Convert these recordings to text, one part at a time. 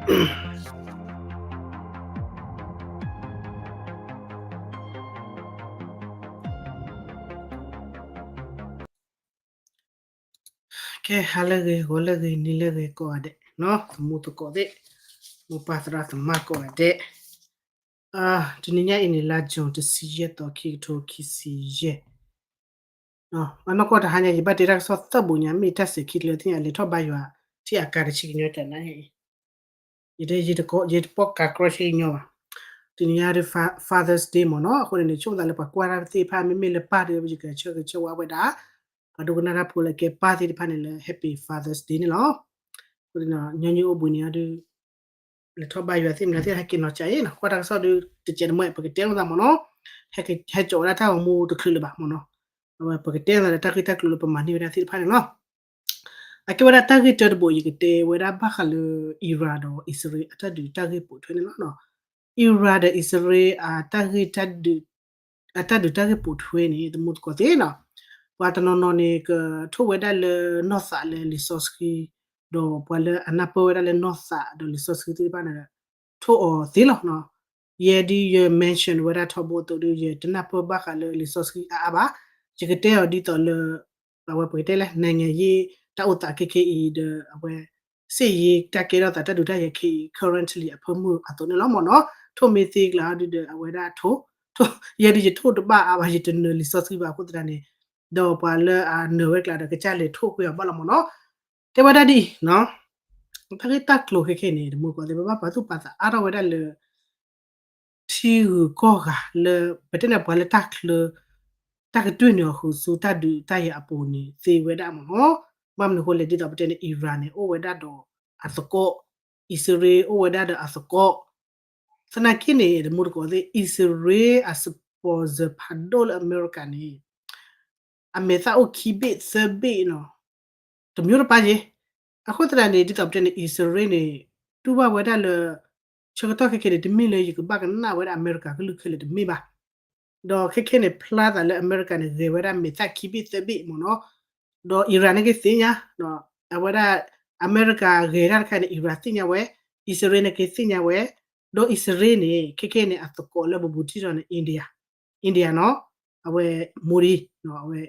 ကဲ ဟါလၢအဂ့ၤ ဂီၤလၢအဂ့ၤ နံၤလၢအဂ့ၤ ကိးဂၤဒဲးနီၤ သမူသကိးသ့ၣ် မိၢ်ပၢ်သရၣ်သမါကိးဂၤဒဲး, တနံၤညါအံၤန့ၣ် လါယူၤ တဆံယဲၢ်သီ ခံကထိခံဆံယဲၢ်, အနီၢ်ကီၢ်တဟါညါ ယဘၣ်တဲတၢ်ကစီၣ်သၢဘိညါ မ့ၢ်တၢ်စဲၤခံကျၢၤသ့ၣ်ညါ လဲၤထီၣ်ဘါယွၤ ထံၣ်အကါတဆံကညီတနံၤညါအံၤ ယတ ယတပီၢ်ကးကြီဆံကညီဘၣ်. တနံၤညါဒ် Father's Day မ့ၢ်နီၤ, အဃိန့ၣ်န့ၣ် ဆိကမိၣ်သးလၢပှၤကွၢ်တၢ်သ့ၣ်တဖၣ် မ့မ့ၢ်လၢပၢ်ဒီး ယကဆၢဂ့ၤဆၢဝါဝဲဒၣ်, ပှၤဒိကနၣ်တၢ်ဖိလၢကဲပၢ်သ့ၣ်တဖၣ်န့ၣ်လၢ Happy Father's Day န့ၣ်လီၤ. အဃိန့ၣ် ညီနုၢ်အိၣ်ဘှံးနံၤအီၤဒုး လဲၤထီၣ်ဘါယွၤသ့ၣ်မနုၤသ့ၣ် ဟဲက့ၤနီၤကၠးအံၤနီၤ, ကွၢ်တၢ်ကစီၣ်ဒုး တစဲးတမှဲ ပကတဲလိာ်သးမ့ၢ်နီၤ, ဟဲက့ၤ ဟဲကၠီဝဲဒၣ်တၢ်ဂီၤမူတချုးလၢၤဘၣ်မ့ၢ်နီၤ, အဝဲပကတဲလိာ်သးလၢတၢ်ဂ့ၢ်တၢ်ကျိၤလၢပမၤန့ၢ်ဝဲဒၣ်သ့ၣ်တဖၣ်န့ၣ်လီၤ. အကဲဝဲဒၣ်တၢ်ဂ့ၢ်တၢတဘိ ယကတဲဝဲဒၣ်ဘၣ်ဃးလၢ Iran ဒီးအံၣ်စရ့လး အတၢ်ဒုးတၢ်ဂ့ၢ်ပိာ်ထွဲန့ၣ်လီၤ. Iran ဒီးအံၣ်စရ့လး အတၢ်ဂ့ၢ်တၢ်ဒုး အတၢ်ဒုးတၢ်ဂ့ၢ်ပိာ်ထွဲန့ၣ် သမူသကိးသ့ၣ်နီၤ, ပှၤတနီၤနီၤန့ၣ် ကထိၣ်ဝဲဒၣ်လၢနီၢ်သးလၢလံာ်စီဆှံ, ဒီးပှၤလၢအနၢ်ပၢၢ်ဝဲဒၣ်လၢနီၢ်သးဒီးလံာ်စီဆှံသ့ၣ်တဖၣ်န့ၣ် ထိၣ်အီၤသ့လီၤ. ယဲဒ်ယ mention ဝဲဒၣ်ထီဘိအသိးဒီး ယတနၢ်ပၢၢ်ဘၣ်ဃးလၢလံာ်စီဆှံအါအါဘၣ်, ယကတဲအီၤဒ်သိးလၢ အဝဲပကတဲလၢ နိုင်ငံရေး တၢ်အိၣ်သးခဲခဲအံၤဒီး အဝဲ စစ်ရေးတၢ်ကဲထီၣ်သးတၢ်ဒုးတၢ်ယၤခဲအံၤ currently အဖၢမုၢ်အသိးန့ၣ်လီၤမ့ၢ်နီၤ, ထိၣ်မ့ၢ်သ့ကျါဒုးဒီး အဝဲဒၣ်ထိၣ်, ထိၣ်, ယဲဒ်ယထိၣ်တဘၣ်အါဘၣ် ယတနၢၤလံာ်စီဆှံဘၣ်အဃိသတးန့ၣ်, ဒီးပှၤလၢအနၢၤဝဲကျါဒီး ကစၢ်လဲၤထိၣ်ကွံာ်အီၤဘၣ်လီၤမ့ၢ်နီၤ, တဲဝဲဒၣ်ဒ်အံၤနီၤ, တၢ်ဂ့ၢ်တၢ်ကျိၤခဲခဲအံၤန့ၣ် တမူသကိးသ့ၣ် ပဘၣ်ပာ်သူၣ်ပာ်သးအါထီၣ်ဝဲဒၣ်လၢ ထံဂုၤကီၢ်ဂၤလၢ ပတဲန့ၣ်ပှၤလၢတၢ်ချၢ တၢ်ကတွံၢ်န့ၢ်အီၤဃုာ်ဆူတၢ်ဒုးတၢ်ယၤအပူၤန့ၣ် သ့ဝဲဒၣ်မ့ၢ်နီၤ, ဘၣ်မနုၤအဃိလဲၣ် ဒ်သိးပတဲန့ၣ် Iran န့ၣ် အိၣ်ဝဲဒၣ်ဒီးအသကိး, အံၣ်စရ့လးအိၣ်ဝဲဒၣ်ဒီးအသကိး, သနာ်က့န့ၣ် တမူသကိးသ့ၣ် အံၣ်စရ့လးအ sponsor ဖးဒိၣ်လၢအမဲရကၤန့ၣ် အမဲာ်သၣ်အိၣ်ခံဘ့ၣ်သၢဘ့ၣ်နီၤ, တမျိုးတပါယ့ၢ်, အဃိသတးန့ၣ် ဒ်သိးပတဲန့ၣ် အံၣ်စရ့လးန့ၣ် တူၢ်ဘၣ်ဝဲဒၣ်လၢ ဆၢကတီၢ်ခဲခဲန့ၣ် တမ့ၢ်လၢယကဘၣ်ကနၣ်ဝဲဒၣ်အမဲရကၤကလုာ်ခဲလၢာ်တမ့ၢ်ဘၣ်, ဒီးခဲခဲန့ၣ် ဖျါသးလၢအမဲရကၤန့ၣ် ဂဲၤဝဲဒၣ်မဲာ်သၣ်ခံဘ့ၣ်သၢဘ့ၣ်မ့ၢ်နီၤ, ဒီး Iran န့ၣ်က့ၤသ့ၣ်ညါ, အဝဲဒၣ် အမဲရကၤဂဲၤတၢ်တခါန့ၣ် Iran သ့ၣ်ညါဝဲ, အံၣ်စရ့လးန့ၣ်က့ၤသ့ၣ်ညါဝဲ, ဒီးအံၣ်စရ့လးန့ၣ် ခဲခဲန့ၣ် အသကိးလၢပဘူးထံၣ်ထီၣ်န့ၣ် India, India နီၤ, အဝဲ Modi နီၤ, အဝဲ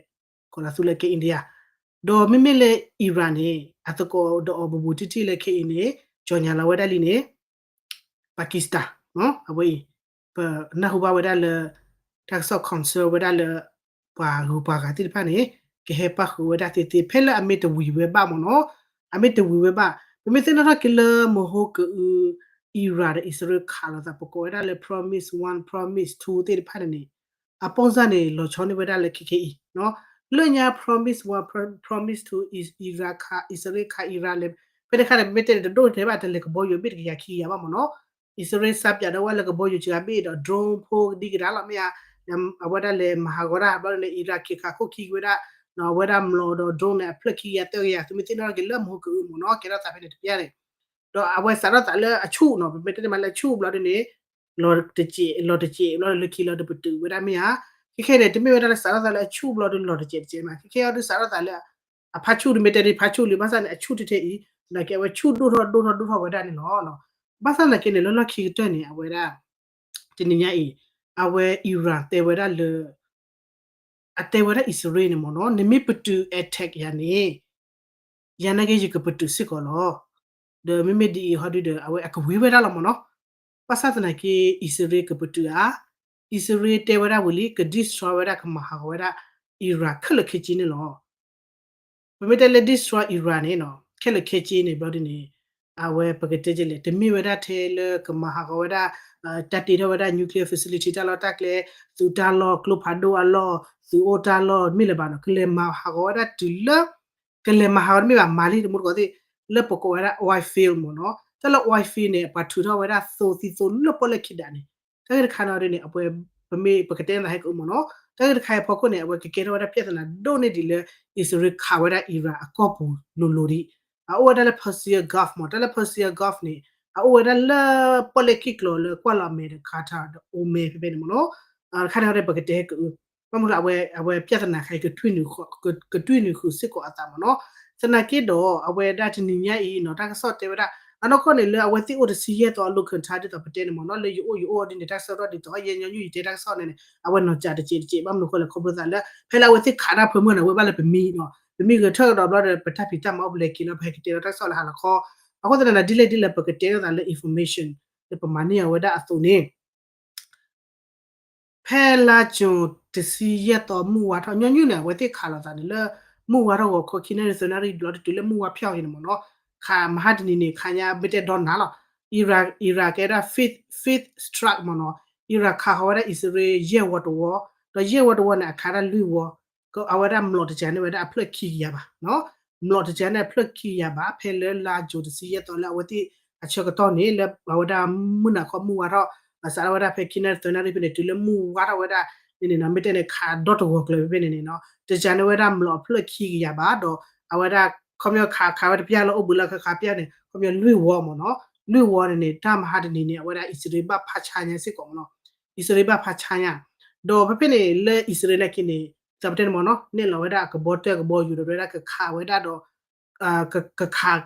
ကိးလီၤသူလၢကဲ India, ဒီးမ့မ့ၢ်လၢ Iran န့ၣ် အသကိးဒီးအီၤဘူးဘူးတံၢ်တံၢ်လၢခဲအံၤန့ၣ် ကၠီၣ်ညါလီၤဝဲဒၣ်လံန့ၣ် Pakistan နီၤ, အဝဲအံၤ ပနၢ်ဟူဘၣ်ဝဲဒၣ်လၢ တၢ်ကစီၣ် concern ဝဲဒၣ်လၢ ပှၤဂုၤပှၤဂၤသ့ၣ်တဖၣ်န့ၣ် ကဟဲပၣ်ဃုာ်ဝဲဒၣ်သ့သ့ ဖဲလၢအမ့ၢ်တဝံၤဝဲဘၣ်မ့ၢ်နီၤ, အမ့ၢ်တဝံၤဝဲဘၣ်, ပမ့ၢ်သ့ၣ်နီၣ်ထီၣ်က့ၤလၢမဟိကအု Iran ဒီးအံၣ်စရ့လးခးလိာ်သး ပကိးဝဲဒၣ်လၢ promise one, promise two သ့ၣ်တဖၣ်န့ၣ်န့ၣ် အပုံစံန့ၣ် လီၤဆီန့ၢ်ဝဲဒၣ်လၢခဲခဲအံၤ, လၢညါ promise one, promise two, Iran ခး အံၣ်စရ့လးခး Iran လဲၤ, ဖဲတခါန့ၣ် ပမ့ၢ်တဲန့ၣ် တဒိၣ်ထဲဘၣ် တလဲၤကဘီယူၤဘ့ၣ်တကယၤခံကယၤဘၣ်မ့ၢ်နီၤ, အံၣ်စရ့လးစးပၠးဒီးဝဲလၢကဘီယူၤစှၤဘ့ၣ်ဒီး drone ဖိကဒံကဒါလီၤမ့ၢ်ဧါ, အဝဲဒၣ်လဲၤမၤဟးဂီၤတၢ်ဘျီန့ၣ် Iran ခံခးခိၣ်ခံဝဲဒၣ်, အဝဲဒၣ်မျိာ်ဒီး drone န့ၣ် အဖျၢၣ်ခံကယၤသၢကယၤ သုမ့ၢ်သ့ၣ်နီၣ်ထီၣ်က့ၤလၢမဟိကအုမ့ၢ်နီၤ ကဲထီၣ်သးဖဲန့ၣ်တပျၢ်န့ၣ် ဒီးအဝဲစးထီၣ်သးလၢအဆူၣ်နီၤ, ပမ့ၢ်တဲန့ၣ်မးလၢအဆူၣ်ဘျီဒ်န့ၣ် လီၤတစဲး လီၤတစဲးဘျီလၢခံလီၤတပတုာ်ဝဲဒၣ်မ့ၢ်ဧါ, ခဲခဲန့ၣ် တမ့ၢ်ဝဲဒၣ်လၢစးထီၣ်သးလၢအဆူၣ်ဘျီဒ်လီၤတစဲးတစဲးမး, ခဲခဲအံၤဒ်စးထီၣ်သးလၢ အဖးဆူၣ်ဒ်မ့ၢ်တဲဒ်ဖးဆူၣ်လံ, ဘၣ်ဆၣ်န့ၣ် အဆူၣ်ထဲထဲအံၤ သနာ်က့အဝဲဆူၣ်ဒိၣ်ထီၣ်ဒိၣ်ထီၣ်ဒိၣ်ထီၣ်ဝဲဒၣ်န့ၣ်လီၤ. ဘၣ်ဆၣ်သနာ်က့န့ၣ် လၢလီၢ်ခံကတၢၢ်န့ၣ် အဝဲဒၣ် တနံၤညါအံၤ အဝဲ Iran တဲဝဲဒၣ်လၢ အတဲဝဲဒၣ်အံၣ်စရ့လးန့ၣ်မ့ၢ်နီၤ, နမ့ၢ်ပတုာ် attack ယၤန့ၣ် ယၤနာ်က့ ယကပတုာ်စ့ၢ်ကီးလီၤ. ဒီးမ့မ့ၢ်ဒ်အံၤဟီဒုဒီး အဝဲအကဝံၤဝဲဒၣ်လီၤမ့ၢ်နီၤ. ဘၣ်ဆၣ်သနာ်က့ အံၣ်စရ့လးကပတုာ်ဧါ, အံၣ်စရ့လးတဲဝဲဒၣ်ဝံၤလံ က destroy ဝဲဒၣ် ကမၤဟးဂီၤဝဲဒၣ် Iran ခဲလၢာ်ခဲဆ့န့ၣ်လီၤ. ပမ့ၢ်တဲလၢ destroy Iran န့ၣ်နီၤ ခဲလၢာ်ခဲဆ့န့ၣ် ဘျီဒ်န့ၣ် အဝဲပကတဲကလဲၣ် တမ့ၢ်ဝဲဒၣ်ထဲလၢကမၤဟးဂီၤဝဲဒၣ် တၢ်တ့ထီၣ်ဝဲဒၣ် nuclear facility တၢ်လီၢ်တၢ်ကျဲ သုးတၢ်လီၢ် ကျိဖးဒိၣ်အလီၢ် သုးအိၣ်တၢ်လီၢ် မ့ၢ်လၢၤဘၣ်နီၤ ကလဲၤမၤဟးဂီၤဝဲဒၣ်တုၤလၢ ကလဲၤမၤဟးဂီၤတမ့ၢ်ဘၣ် မၤလံတမူတကိးသ့ၣ် လၢပကိးဝဲဒၣ် oil field မ့ၢ်နီၤ တၢ်လၢ oil field န့ၣ် ပှၤထုးထီၣ်ဝဲဒၣ်သိသံသိလၢပီၣ်လဲၣ်ခံဒးန့ၣ် တၢ်ဂ့ၢ်တခါန့ၣ်ဒ်န့ၣ် အဝဲ ပမ့ၢ်ပကတဲသးဟဲကအိၣ်မ့ၢ်နီၤ တၢ်ဂ့ၢ်တခါအံၤအဖီခိၣ်န့ၣ် အဝဲကကဲထီၣ်ဝဲဒၣ် ပြဿနာ ဒိၣ်န့ၢ်ဒံးလၢ အံၣ်စရ့လးခးဝဲဒၣ် Iran အကီၢ်ပူၤလိၤလိၤဒံး အအိၣ်ဝဲဒၣ်လၢ Persian Gulf မ့ၢ် တၢ်လၢ Persian Gulf န့ၣ် အအိၣ်ဝဲဒၣ်လၢပီၣ်လဲၣ်ခံကျိၤလၢကွၢ်လီၤအမဲာ်ဒီး Qatar ဒီး Oman ဖဲဖဲန့ၣ်မ့ၢ်နီၤ တခါန့ၣ်ဒ်ပကတဲဟဲကအိၣ် ဘၣ်မနုၤလၢအဝဲ အဝဲ ပြဿနာ ခါအံၤ ကတွံၢ်နုာ်ဃုာ်စ့ၢ်ကီးအသးမ့ၢ်နီၤ သနာ်က့ဒီး အဝဲဒၣ်တနံၤညါအံၤနီၤ တၢ်ကစီၣ်တဲဝဲဒၣ် အနီၢ်ကီၢ်န့ၣ် လၢအဝဲသ့ၣ်အိၣ်တဆံယဲၢ်သီအလီၢ်ခံထါ ဒ်သိးပတဲန့ၣ်မ့ၢ်နီၤ လၢယအိၣ်ယအိၣ်ဒ်န့ၣ် တၢ်ကစီၣ်ထီၣ်ဒ်သိး ယဲညီနုၢ်ယတဲတၢ်ကစီၣ်န့ၣ်န့ၣ် အဝဲနီၤစးတစဲးတစဲး ဘၣ်မနုၤဃိလဲၣ် ခီဖျိသးလၢ ဖဲလၢအဝဲသ့ၣ်ခးတၢ်ဖၢမုၢ်န့ၣ် အဝဲဘၣ်လၢပမံနီၤ ပမံဂဲၤထၢၣ်ကဒီးဘျီဒီး ပတၢ်ဖံးတၢ်မၤအိၣ်ပလဲၤက့ၤလီၤ ပဟဲကတဲလီၤတၢ်ကစီၣ်လၢဟါလီၤခီ အဃိသတးန့ၣ် ဒ်လဲၣ်ဒ်လဲၣ် ပကတဲလိာ်သးလၢ information လၢပမၤန့ၢ်အဝဲဒၣ်အသိးန့ၣ် ဖဲလါကၠိၤတဆံယဲၢ်သီ မုၢ်ဝါထီၣ် ညီနုၢ်န့ၣ် အဝဲသ့ၣ်ခးလိာ်သးန့ၣ်လၢ မုၢ်ဝါထီၣ်ဂီၤခီ ခံနၣ်ရံၣ်သၢနၣ်ရံၣ်ဘျီ တတုၤလၢမုၢ်ဝါဖျၢၣ်အံၤန့ၣ်မ့ၢ်နီၤ ခးမဟါတနံၤန့ၣ် ခးညါမ့ၢ်တဲဒီနၤလီၤ Iran Iran ကဲဒၣ် fifth fifth strike မ့ၢ်နီၤ Iran ခးဃီၤဝဲဒၣ်အံၣ်စရ့လး ယဲၢ်ဝီတဝီ ဒီးယဲၢ်ဝီတဝီန့ၣ် အခးဒၣ်လွံၢ်ဝီ အဝဲဒၣ်မျိာ်တကၤန့ၣ်ဝဲဒၣ်အဖျၢၣ်ခံကယၤဘၣ် မျိာ်တကၤန့ၣ်အဖျၢၣ်ခံကယၤဘၣ် ဖဲလၢလါကၠိၤတဆံယဲၢ်သီလၢအဝဲသ့ၣ်အဆၢကတီၢ်န့ၣ် လၢအဝဲဒၣ်မုၢ်နၤခီမုၢ်ဝါထီၣ် စးထီၣ်ဝဲဒၣ်ဖဲခံနၣ်ရံၣ်သၢနၣ်ရံၣ်ဖဲန့ၣ် တုၤလၢမုၢ်ဝါထီၣ်ဝဲဒၣ်န့ၣ်န့ၣ်နီၤ မ့ၢ်တဲန့ၣ် ခးဒီတဂီၤကျၢၤဖဲဖဲန့ၣ်န့ၣ်နီၤ တကၤန့ၣ်ဝဲဒၣ်မျိာ်အဖျၢၣ်ခံကယၤဘၣ် ဒီးအဝဲဒၣ် ခီပညီခးခးဝဲတပျၢ်လၢအိၣ်ဘှံးလၢခါခးပျၢ်န့ၣ် ခီပညီလွံၢ်ဝီမ့ၢ်နီၤ လွံၢ်ဝီန့ၣ်န့ၣ် တၢ်မဟါတနံၤန့ၣ် အဝဲဒၣ်အံၣ်စရ့လးဘၣ်ဖးဆါညါစ့ၢ်ကီးမ့ၢ်နီၤ အံၣ်စရ့လးဘၣ်ဖးဆါညါ ဒီးဖဲဖဲန့ၣ် လၢအံၣ်စရ့လးနာ်က့န့ၣ် ဒ်သိးပတဲန့ၣ်မ့ၢ်နီၤ နဲၣ်လီၤဝဲဒၣ်အကဘီတၢၢ်ကဘီယူၤဒီး ဝဲဒၣ်ကခးဝဲဒၣ်ဒီး ကခး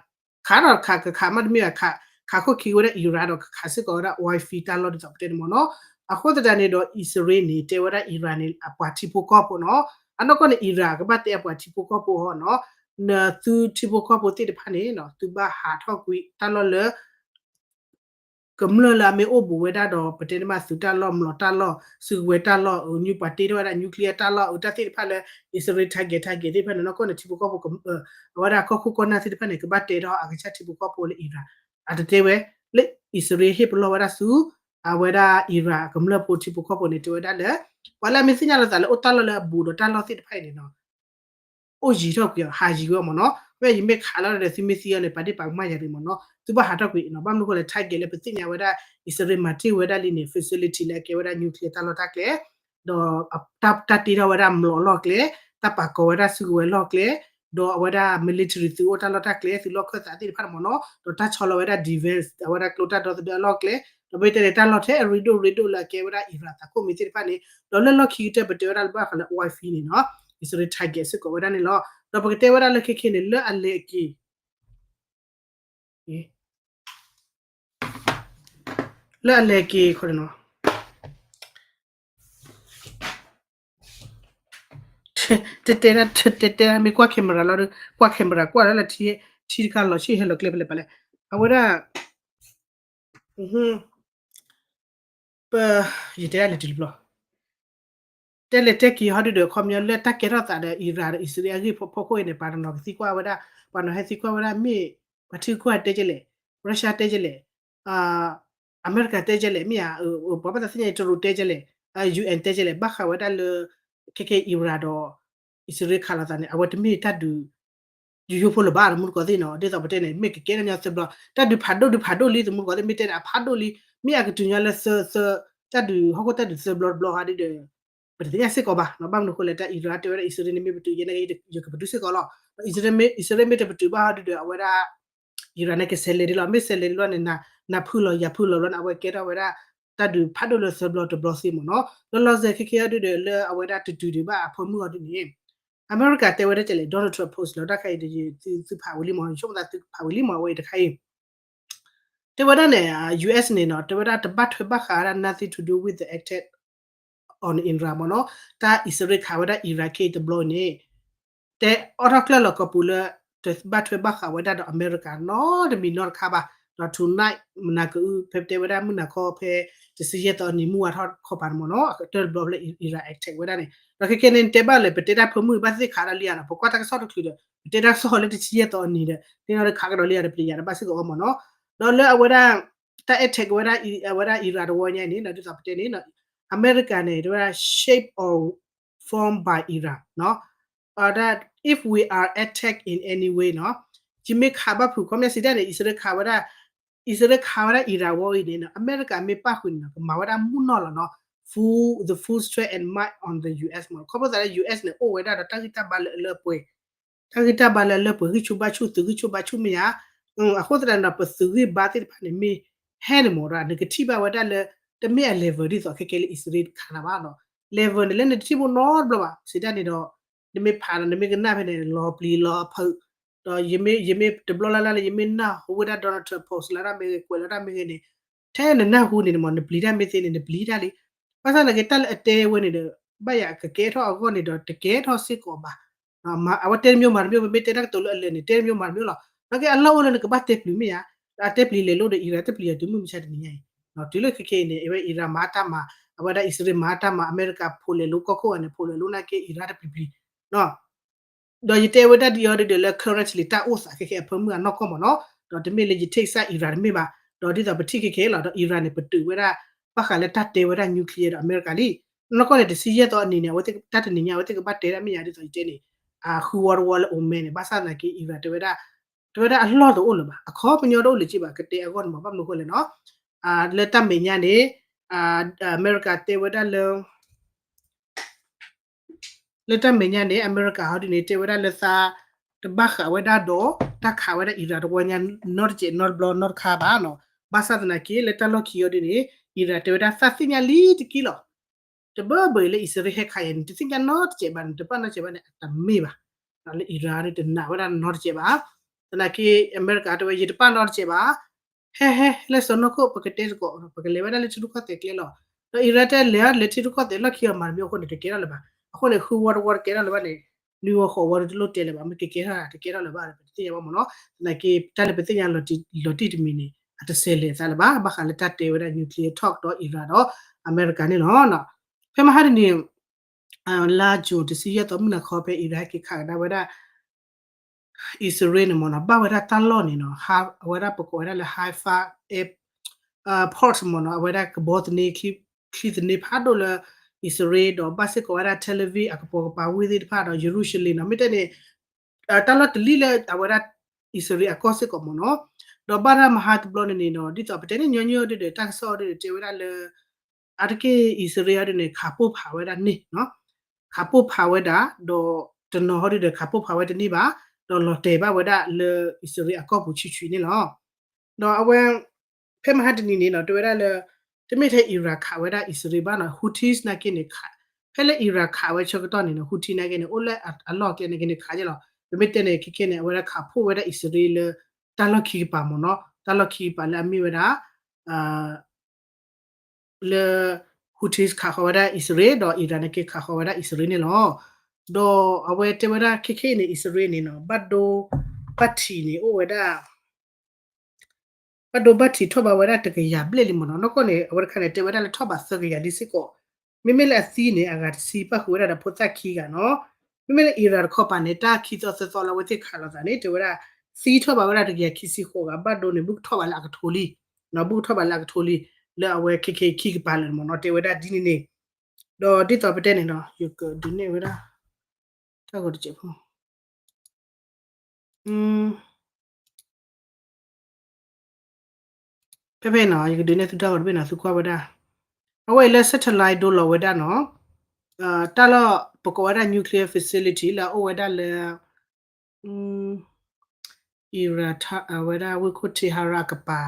ခးဒီးခး ကခးမ့တမ့ၢ် ခး ခးခိၣ်ခံဝဲဒၣ် Iran ဒီးကခးစ့ၢ်ကီးဝဲဒၣ် oil field တၢ်လီၢ်ဒ်သိးပတဲန့ၣ်မ့ၢ်နီၤ အဃိသတးန့ၣ်ဒီး အံၣ်စရ့လးန့ၣ် တဲဝဲဒၣ် Iran န့ၣ် အပှၤထံဖိကီၢ်ဖိနီၤ အနီၢ်ကီၢ်န့ၣ် Iran ကဘၣ်တဲအပှၤထံဖိကီၢ်ဖိဟီနီၤ နသုထံဖိကီၢ်ဖိသ့ၣ်တဖၣ်န့ၣ် သုဘၣ်ဟးထီၣ်ကွံာ်တၢ်လီၢ်လၢ ကမျၢၢ်လၢအမ့ၢ်အိၣ်ဘူးဝဲဒၣ်ဒီး ပတဲန့ၣ်မး သုးတၢ်လီၢ် မျိာ်တၢ်လီၢ် စုကဝဲၤတၢ်လီၢ် အနုပှၤတ့ထီၣ်ဝဲဒၣ် nuclear တၢ်လီၢ် အတၢ်သ့ၣ်တဖၣ်လၢ အံၣ်စရ့လး target target သ့ၣ်တဖၣ်န့ၣ် နီၢ်ကီၢ်န့ၣ် ထံဖိကီၢ်ဖိ အဝဲဒၣ်ကီၢ်ခိၣ်ကီၢ်နၢ်သ့ၣ်တဖၣ်န့ၣ် ကဘၣ်တဲထီၣ်အကစၢ်ထံဖိကီၢ်ဖိလၢ Iran အတတဲဝဲ လၢအံၣ်စရ့လးဟ့ၣ်ပလီၢ်ဝဲဒၣ်ဆူ အဝဲဒၣ် Iran အကမျၢၢ်ဖိထံဖိကီၢ်ဖိန့ၣ် တဲဝဲဒၣ်လၢ ပှၤလၢအမ့ၢ်သ့ၣ်ညါလိာ်သးလၢအိၣ်တၢ်လီၢ်လၢအဘူးဒီးတၢ်လီၢ်သ့ၣ်တဖၣ်အံၤန့ၣ်နီၤ အိၣ်ယံၤထီၣ်ကွံာ်အီၤ ဟးယံၤဝဲမ့ၢ်နီၤ မ့ၢ်ယမ့ၢ်ခးလီၤဒီးသုမ့ၢ်သံအီၤန့ၣ် ပာ်ဒ့ၣ်ပာ်ကမၣ်ယၤရံၣ်မ့ၢ်နီၤ သုဘၣ်ဟးထီၣ်ကွံာ်နီၤ ဘၣ်မနုၤဃိလဲၣ် target လၢပသ့ၣ်ညါဝဲဒၣ် အံၣ်စရ့လးမၤတ့ၢ်ဝဲဒၣ်လံန့ၣ် facility လၢအကဲဝဲဒၣ် nuclear တၢ်လီၢ်တၢ်ကျဲ ဒီး တၢ်တ့ထီၣ်ဝဲဒၣ်မျိာ်အလီၢ်ကျဲ တၢ်ပာ်ကီၤဝဲဒၣ်စုကဝဲၤလီၢ်ကျဲ ဒီးအဝဲဒၣ် military သုအိၣ်တၢ်လီၢ်တၢ်ကျဲ သုလီၢ်ခၢၣ်သးသ့ၣ်တဖၣ်န့ၣ်မ့ၢ်နီၤ ဒီးတၢ်ဆီလီၤဝဲဒၣ် defense အဝဲဒၣ်ကျိတၢ်ဒီသဒၢအလီၢ်ကျဲ ဒီးမ့ၢ်တဲန့ၣ် တၢ်လီၢ်ထဲအရ့ဒိၣ်ရ့ဒိၣ်လၢအကဲဝဲဒၣ် Iran သးခိၣ်မံၤသ့ၣ်တဖၣ်န့ၣ် ဒီးလၢလီၢ်ခံကတၢၢ်ပတဲဝဲဒၣ်လၢဘၣ်ဃးလၢ oil field န့ၣ်နီၤ အံၣ်စရ့လး target စ့ၢ်ကီးဝဲဒၣ်န့ၣ်လီၤ. ဒီးပကတဲဝဲဒၣ်လၢခဲခဲန့ၣ် လၢအလဲၤက့ၤ လၢအလဲၤက့ၤ တဲတဲ တဲတဲ မ့ၢ်ကွၢ် camera လီၤဒီး ကွၢ် camera ကွၢ်လၢလၢ ထံတခါလီၤဆံၣ်ဟဲလီၤကျဲဖဲလဲၣ်ပလဲၣ် အဝဲဒၣ် ပ ယတဲဒၣ်လဲၤတုၤလံဘျီ တဲလဲၤတဲက့ၤဟီဒုဒီး ခီပညီလၢတၢ်ကဲထီၣ်သးဒီး Iran ဒီး အံၣ်စရ့လးအဂ့ၢ်ဖီခိၣ်အံၤန့ၣ် ပှၤတနီၤကသံကွၢ်ဝဲဒၣ် ပှၤနီၤဟဲသံကွၢ်ဝဲဒၣ် မ့ၢ်ပှၤထံကီၢ်တဲကလဲၣ် Russia တဲကလဲၣ် အမဲရကၤတဲကလဲၣ် မ့ၢ်ဧါ ပှၤဘၣ်သးသ့ၣ်ညါ တရူးတဲကလဲၣ် UN တဲကလဲၣ် ဘၣ်ဃးဝဲဒၣ်လၢ ခဲခဲ Iran ဒီး အံၣ်စရ့လးခးလိာ်သးန့ၣ် အဝဲတမ့ၢ်တၢ်ဒုး ယိယိဖိလၢၤဘၣ် တမူတကိးသ့ၣ်နီၤ ဒ်သိးပတဲန့ၣ် မ့ၢ်ကကဲထီၣ်ညီသၢဘျီ တၢ်ဒုးဖးဒိၣ်ဒုးဖးဒိၣ်လံ တမူတကိးသ့ၣ် မ့ၢ်တဲန့ၣ် အဖးဒိၣ်လံ မ့ၢ်အကတုၤညီလၢသၢသၢ တၢ်ဒုးဟီၣ်ခိၣ်တၢ်ဒုးသၢဘျီတဘျီဟီဒုဒီး ပတသ့ၣ်ညါစ့ၢ်ကီးဘၣ် ဘၣ်မနုၤဃိလဲၣ် တၢ် Iran တဲဝဲဒၣ် အံၣ်စရ့လးန့ၣ်မ့ၢ်ပတုာ် ယဲန့ၣ် ယကပတုာ်စ့ၢ်ကီးလီၤ အံၣ်စရ့လးမ့ၢ်တပတုာ်ဘၣ်ဟီဒုဒီး အဝဲဒၣ် Iran န့ၣ် ကဆဲးလဲၤဒ်လီၤ မ့ၢ်ဆဲးလဲၤဒ်လီၤန့ၣ် နၤဖုၣ်လီၤ ယၤဖုၣ်လီၤဘျီန့ၣ် အဝဲကဲထီၣ်ဝဲဒၣ် တၢ်ဒုးဖးဒိၣ်လၢသၢဘျီတဘျီသ့မ့ၢ်နီၤ လီၤလီၤဆဲးဆဲးခဲခဲအံၤဒုဒီး လၢအဝဲဒၣ်တတုၤဒံးဘၣ်အဖၢမုၢ်အီၤဒ်န့ၣ် အမဲရကၤတဲဝဲဒၣ်ကလဲၣ် Donald Trump post လီၤ တၢ်ခါအံၤ သုဖးဝံၤလံမ့ၢ် ဆိကမိၣ်သးသုဖးဝံၤလံမ့ၢ် အဝဲအံၤတခါအံၤ တဲဝဲဒၣ်န့ၣ် US န့ၣ်နီၤ တဲဝဲဒၣ်တဘၣ်ထွဲဘၣ်ဃးဝဲဒၣ် nothing to do with the attack on Iran မ့ၢ်နီၤ တၢ်အံၣ်စရ့လးခးဝဲဒၣ် Iran ခဲအံၤတဘျီန့ၣ် တဲအီၣ်ထီၣ်ကျၢၢ်လီၤကပူၤလၢ တဘၣ်ထွဲဘၣ်ဃးဝဲဒၣ်ဒီးအမဲရကၤနီတမံၤနီတခါဘၣ် ဒီး tonight မနၤကအု ဖဲပတဲဝဲဒၣ်မုၢ်နၤခီဖဲ တဆံယဲၢ်သီအနံၤမုၢ်ဝါထီၣ်ခီပၤန့ၣ်မ့ၢ်နီၤ အကတၢၢ်တဘျီဖဲလၢ Iran attack ဝဲဒၣ်န့ၣ် ဒီးခဲခဲန့ၣ် တဲဘၣ်လဲၣ် ပတဲတၢ်ဖၢမုၢ်ဘၣ်သ့ၣ်ခးဒၣ်လံဧါနီၤ ပကွၢ်တၢ်ကစီၣ်တချုးဒီး ပတဲတၢ်ကစီၣ်လၢတဆံယဲၢ်သီအနံၤဒီး န့ၣ်ဒီးခးကဒီးလံဧါဒီး ပတယာ်တဘၣ်စ့ၢ်ကီးအီၤမ့ၢ်နီၤ ဒီးလၢအဝဲဒၣ် တၢ် attack ဝဲဒၣ် အဝဲဒၣ် Iran တဝီညါအံၤန့ၣ် ဒ်သိးပတဲန့ၣ် အမဲရကၤန့ၣ် တဲဝဲဒၣ် shape or form by Iran နီၤ that if we are attacked in any way နီၤ ယမ့ၢ်ခးဘၣ်ဖုးခီပညီစံးတၢ်န့ၣ် အံၣ်စရ့လးခးဝဲဒၣ် အံၣ်စရ့လးခးဝဲဒၣ် Iran ဝီအံၤန့ၣ် အမဲရကၤမ့ၢ်ပၣ်ဃုာ်န့ၣ်နီၤ ကမၤဝဲဒၣ်မုၢ်နီၢ်လီၤနီၤ full the full strength and might on the US မ့ၢ် ခီဖျိသးလၢ US န့ၣ် အိၣ်ဝဲဒၣ်ဒီးတၢ်ဂံၢ်တၢ်ဘါလၢအလၢပှဲၤ တၢ်ဂံၢ်တၢ်ဘါလၢအလၢပှဲၤ ဂံၢ်ဆူၣ်ဘါဆူၣ် သုးဂံၢ်ဆူၣ်ဘါဆူၣ်မ့ၢ်ဧါ အဃိသတးန့ၣ်ဒီး ပသုးဂံၢ်ဘါသ့ၣ်တဖၣ်န့ၣ် မ့ၢ်ဟဲန့ၣ်မ့ၢ်ဒီး နကထံၣ်ဘၣ်ဝဲဒၣ်လၢ တမ့ၢ်အ level ဒ်သိးခဲခဲလၢအံၣ်စရ့လးခးနၤဘၣ်နီၤ level န့ၣ် လၢနတထံၣ်ဘၣ်နီတဘျီဘၣ် စံးတၢ်န့ၣ်ဒီး နမ့ၢ်ဖးဒီး နမ့ၢ်ကနၣ်ဖဲန့ၣ် လီၤပျံၤလီၤဖုး ဒီးယမ့ၢ်တဘျီလၢ်လၢ်လၢယမ့ၢ်နၢ်ဟူဝဲဒၣ် Donald Trump post လၢတၢ်မ့ၢ်ဂ့ၤ ကွဲးလီၤတၢ်မ့ၢ်ဂ့ၤန့ၣ် ထဲနနၢ်ဟူန့ၣ်မ့ၢ် နပျံၤတၢ်မ့ၢ်သ့န့ၣ် နပျံၤတၢ်လံ. ဘၣ်ဆၣ်သနာ်က့ တၢ်လၢအတဲဝဲန့ၣ်ဒီး ဘၣ်ယၤကကဲထီၣ်အဂီၢ်န့ၣ်ဒီး တကဲထီၣ်စ့ၢ်ကီးဘၣ်. အဝဲတဲတမျိုးမၤတမျိုး ပမ့ၢ်တဲတၢ်ကတိၤလၢအလၢာ်န့ၣ် တဲတမျိုးမၤတမျိုးလီၤ. နာ်က့အလီၢ်အိၣ်လၢနကဘၣ်တဲပျံၤမ့ၢ်ဧါ, ဒီးအတဲပျံၤလဲၤလိဒီး Iran တဲပျံၤအီၤတုၤမုၢ်မဆါတနံၤညါအံၤ, တုၤလၢခဲခဲအံၤန့ၣ် အဝဲ Iran မၤတၢ်မၤ, အဝဲဒၣ်အံၣ်စရ့လးမၤတၢ်မၤ, အမဲရကၤဖိးလဲၤလိကီၢ်ခိၣ်ဂၤန့ၣ် ဖိးလဲၤလိနာ်က့ Iran တပျံၤပျံၤ ဒီးယတဲဝဲဒၣ်ဒ်အံၤဒ်ဒီးလၢ currently တၢ်အိၣ်သးခဲခဲအဖၢမုၢ်အနီၢ်ကီၢ်မ့ၢ်နီၤ, ဒီးတမ့ၢ်လၢယ take side Iran တမ့ၢ်ဘၣ်, ဒီးဒ်သိးပထံၣ်ခဲခဲလီၤ ဒီး Iran န့ၣ် ပတုာ်ဝဲဒၣ် ဘၣ်ဃးလၢတၢ်တဲဝဲဒၣ် nuclear ဒီးအမဲရကၤလံ. နီၢ်ကီၢ်န့ၣ် တဆံယဲၢ်သီအနံၤန့ၣ် အဝဲတၢ်တနံၤညါ အဝဲသ့ၣ်ကဘၣ်တဲဒၣ်မ့ၢ်ယါဒ်သိးယတဲန့ၣ်, ဃုဝီတဝီလၢ Oman န့ၣ် ဘၣ်ဆၣ်သနာ်က့ Iran တဲဝဲဒၣ်, တဲဝဲဒၣ်အလီၢ်တအိၣ်လၢၤဘၣ်, အခီပညီတအိၣ်လၢၤက့ဘၣ်, ကတဲအဂီၢ်န့ၣ်မ့ၢ် ဘၣ်မနုၤအဃိလဲၣ်နီၤ လၢတၢ်မဲာ်ညါန့ၣ် အမဲရကၤတဲဝဲဒၣ်လၢ လၢတၢ်မဲာ်ညါန့ၣ် အမဲရကၤဟီဒ်န့ၣ် တဲဝဲဒၣ်လၢသး တဘၣ်ဃးဝဲဒၣ်ဒီး တၢ်ခးဝဲဒၣ် Iran တဝီညါ နီတစဲးနီတဘျီနီတခါဘၣ်နီၤ. ဘၣ်ဆၣ်သနာ်က့ လၢတၢ်လီၢ်ခံဟီဒ်န့ၣ် Iran တဲဝဲဒၣ်သးသ့ၣ်ညါလံတက့ၢ်လီၤ. တဘၢဘၢအံၤလၢ အံၣ်စရ့လး ဟဲခးယၤန့ၣ် တသ့ၣ်ညါနီတစဲးဘၣ်န့ၣ် တပာ်နီတစဲးဘၣ်န့ၣ် အတမ့ၢ်ဘၣ်. လၢ Iran န့ၣ် တနာ်ဝဲဒၣ်နီတစဲးဘၣ်. သနာ်က့ အမဲရကၤတဲဝဲ ယတပာ်နီတစဲးဘၣ် ဟဲဟဲ လၢစီၤနီၢ်ခိၣ် ပကတဲသကိး ပကလဲၤဝဲဒၣ်လၢထံရူၢ်ကီၢ်သဲးကျဲလီၤ. ဒီး Iran တဲလဲၤ လဲၤထံရူၢ်ကီၢ်သဲးလီၢ်ခံအီၤမၤတမံၤအဃိန့ၣ် တကဲထီၣ်လၢၤဘၣ်. အဃိန့ၣ် ဃုဝီတဝီတကဲထီၣ်လၢၤဘၣ်န့ၣ် နွံဝီဃိးဝီတလိၣ်တဲလၢၤဘၣ်, မ့ၢ်ကကဲထီၣ် တကဲထီၣ်လၢၤဘၣ် ပတသ့ၣ်ညါဘၣ်မ့ၢ်နီၤ. သနာ်က့ တၢ်လၢပသ့ၣ်ညါလီၤတံၢ်တမံၤန့ၣ် အတဆဲးလဲၤသးလၢၤဘၣ် ဘၣ်ဃးလၢတၢ်တဲဝဲဒၣ် nuclear talk ဒီး Iran ဒီး အမဲရကၤန့ၣ်လီၤ. ဖဲမဟါတနံၤ လါယူၤ တဆံယဲၢ်သီ မုၢ်နၤခီ ဖဲ Iran ဟဲက့ၤခးကဒါဝဲဒၣ် အံၣ်စရ့လးန့ၣ်မ့ၢ်နီၤ ဘၣ်ဝဲဒၣ်တၢ်လီၢ်န့ၣ်နီၤ အဝဲဒၣ်ပကိးဝဲဒၣ်လၢ Haifa air port မ့ၢ်နီၤ အဝဲဒၣ်ကဘီသန့ ချံသန့ဖးဒိၣ်လၢ အံၣ်စရ့လး ဒီးဘၣ်စ့ၢ်ကီးဝဲဒၣ် Tel Aviv အကပိာ်ကပၤဝ့ၢ်သ့ၣ်တဖၣ်ဒီး ယရူၤၡလ့ၣ်နီၤ မ့ၢ်တဲန့ၣ် တၢ်လီၢ်တလံၣ်လၢအဝဲဒၣ် အံၣ်စရ့လးအကီၢ်စ့ၢ်ကီးမ့ၢ်နီၤ. ဒီးဘၣ်တၢ်မဟါတဘျီန့ၣ်န့ၣ်နီၤ ဒ်သိးပတဲန့ၣ်ညီညီဒ်ဒီး တၢ်ကစီၣ်ဒ်ဒီးတဲဝဲဒၣ်လၢ အါတက့ၢ်အံၣ်စရ့လးဒ်န့ၣ် ခးပိၢ်ဖးဝဲဒၣ်န့ၣ်နီၤ ခးပိၢ်ဖးဝဲဒၣ် ဒီးတနီၤဟီဒ်ဒီး ခးပိၢ်ဖးဝဲတန့ၢ်ဘၣ် ဒီးလီၤတဲာ်ဘၣ်ဝဲဒၣ်လၢအံၣ်စရ့လးအကီၢ်ပူၤဆံးဆံးန့ၣ်လီၤ. ဒီးအဝဲ ဖဲမဟါတနံၤန့ၣ်နီၤ တဲဝဲဒၣ်လၢ တမ့ၢ်ထဲ Iran ခးဝဲဒၣ်အံၣ်စရ့လးဘၣ်နီၤ Houthis နာ်က့န့ၣ် ဖဲလၢ Iran ခးဝဲဆၢကတီၢ်န့ၣ်နီၤ Houthi နာ်က့န့ၣ် အိၣ်လၢအလီၢ်ကျဲနာ်က့န့ၣ် ခးက့လီၤ. ပမ့ၢ်တဲန့ၣ် ခဲခဲန့ၣ် အဝဲဒၣ်ခးဖှိၣ်ဝဲဒၣ်အံၣ်စရ့လးလၢ တၢ်လီၢ်ခံကပၤမ့ၢ်နီၤ တၢ်လီၢ်ခံကပၤလၢအမ့ၢ်ဝဲဒၣ် လၢ Houthis ခးဃီၤဝဲဒၣ်အံၣ်စရ့လး ဒီး Iran နာ်က့ခးဃီၤဝဲဒၣ်အံၣ်စရ့လးန့ၣ်လီၤ. ဒီးအဝဲတဲဝဲဒၣ်ခဲခဲအံၤန့ၣ် အံၣ်စရ့လးန့ၣ်နီၤ ဘၣ်ဒိ ဘၣ်ထံးန့ၣ် အိၣ်ဝဲဒၣ် ဘၣ်ဒိဘၣ်ထံးထီၣ်ဘၣ်ဝဲဒၣ်တကယၤဘျဲၣ်လံမ့ၢ်နီၤ. နီၢ်ကီၢ်န့ၣ် အဝဲတခါန့ၣ် တဲဝဲဒၣ်လၢထီၣ်ဘးသၢကယၤလံစ့ၢ်ကီး. မ့မ့ၢ်လၢအသံန့ၣ် အဂၤတဆံ ပၣ်ဃုာ်ဝဲဒၣ်ဒီးဖိသၣ်ခံဂၤနီၤ. မ့မ့ၢ်လၢ Iran တခီပၤန့ၣ် တၢ်ခံသီသၢသီလၢအဝဲသ့ၣ်ခးလိာ်သးန့ၣ် တဲဝဲဒၣ် သံထီၣ်ဘၣ်ဝဲဒၣ်တကယၤခံဆံဃိးဂၤ ဘၣ်ဒိန့ၣ် ဘူးကထီၣ်ဘးလၢအကထိလံ. ဘူးကထီၣ်ဘးလၢအကထိလံ လၢအဝဲခဲခဲခံကပၤလၢာ်မ့ၢ်နီၤ တဲဝဲဒၣ်ဒ်န့ၣ်န့ၣ် ဒီးဒ်သိးပတဲန့ၣ်နီၤ ယကဒုးနဲၣ်ဝဲဒၣ် တၢ်ဂီၤတစဲးဖိ ဖဲဖဲနီၤ ယကဒုးနဲၣ်သုတၢ်ဂီၤတဘ့ၣ်နီၤ သုကွၢ်ဝဲဒၣ် အဝဲအံၤလၢ satellite ဒိလီၤဝဲဒၣ်နီၤ တၢ်လီၢ်ပကိးဝဲဒၣ် nuclear facility လၢအအိၣ်ဝဲဒၣ်လၢ Iran အဝဲဒၣ်ဝ့ၢ်ခိၣ် Tehran အကပၤ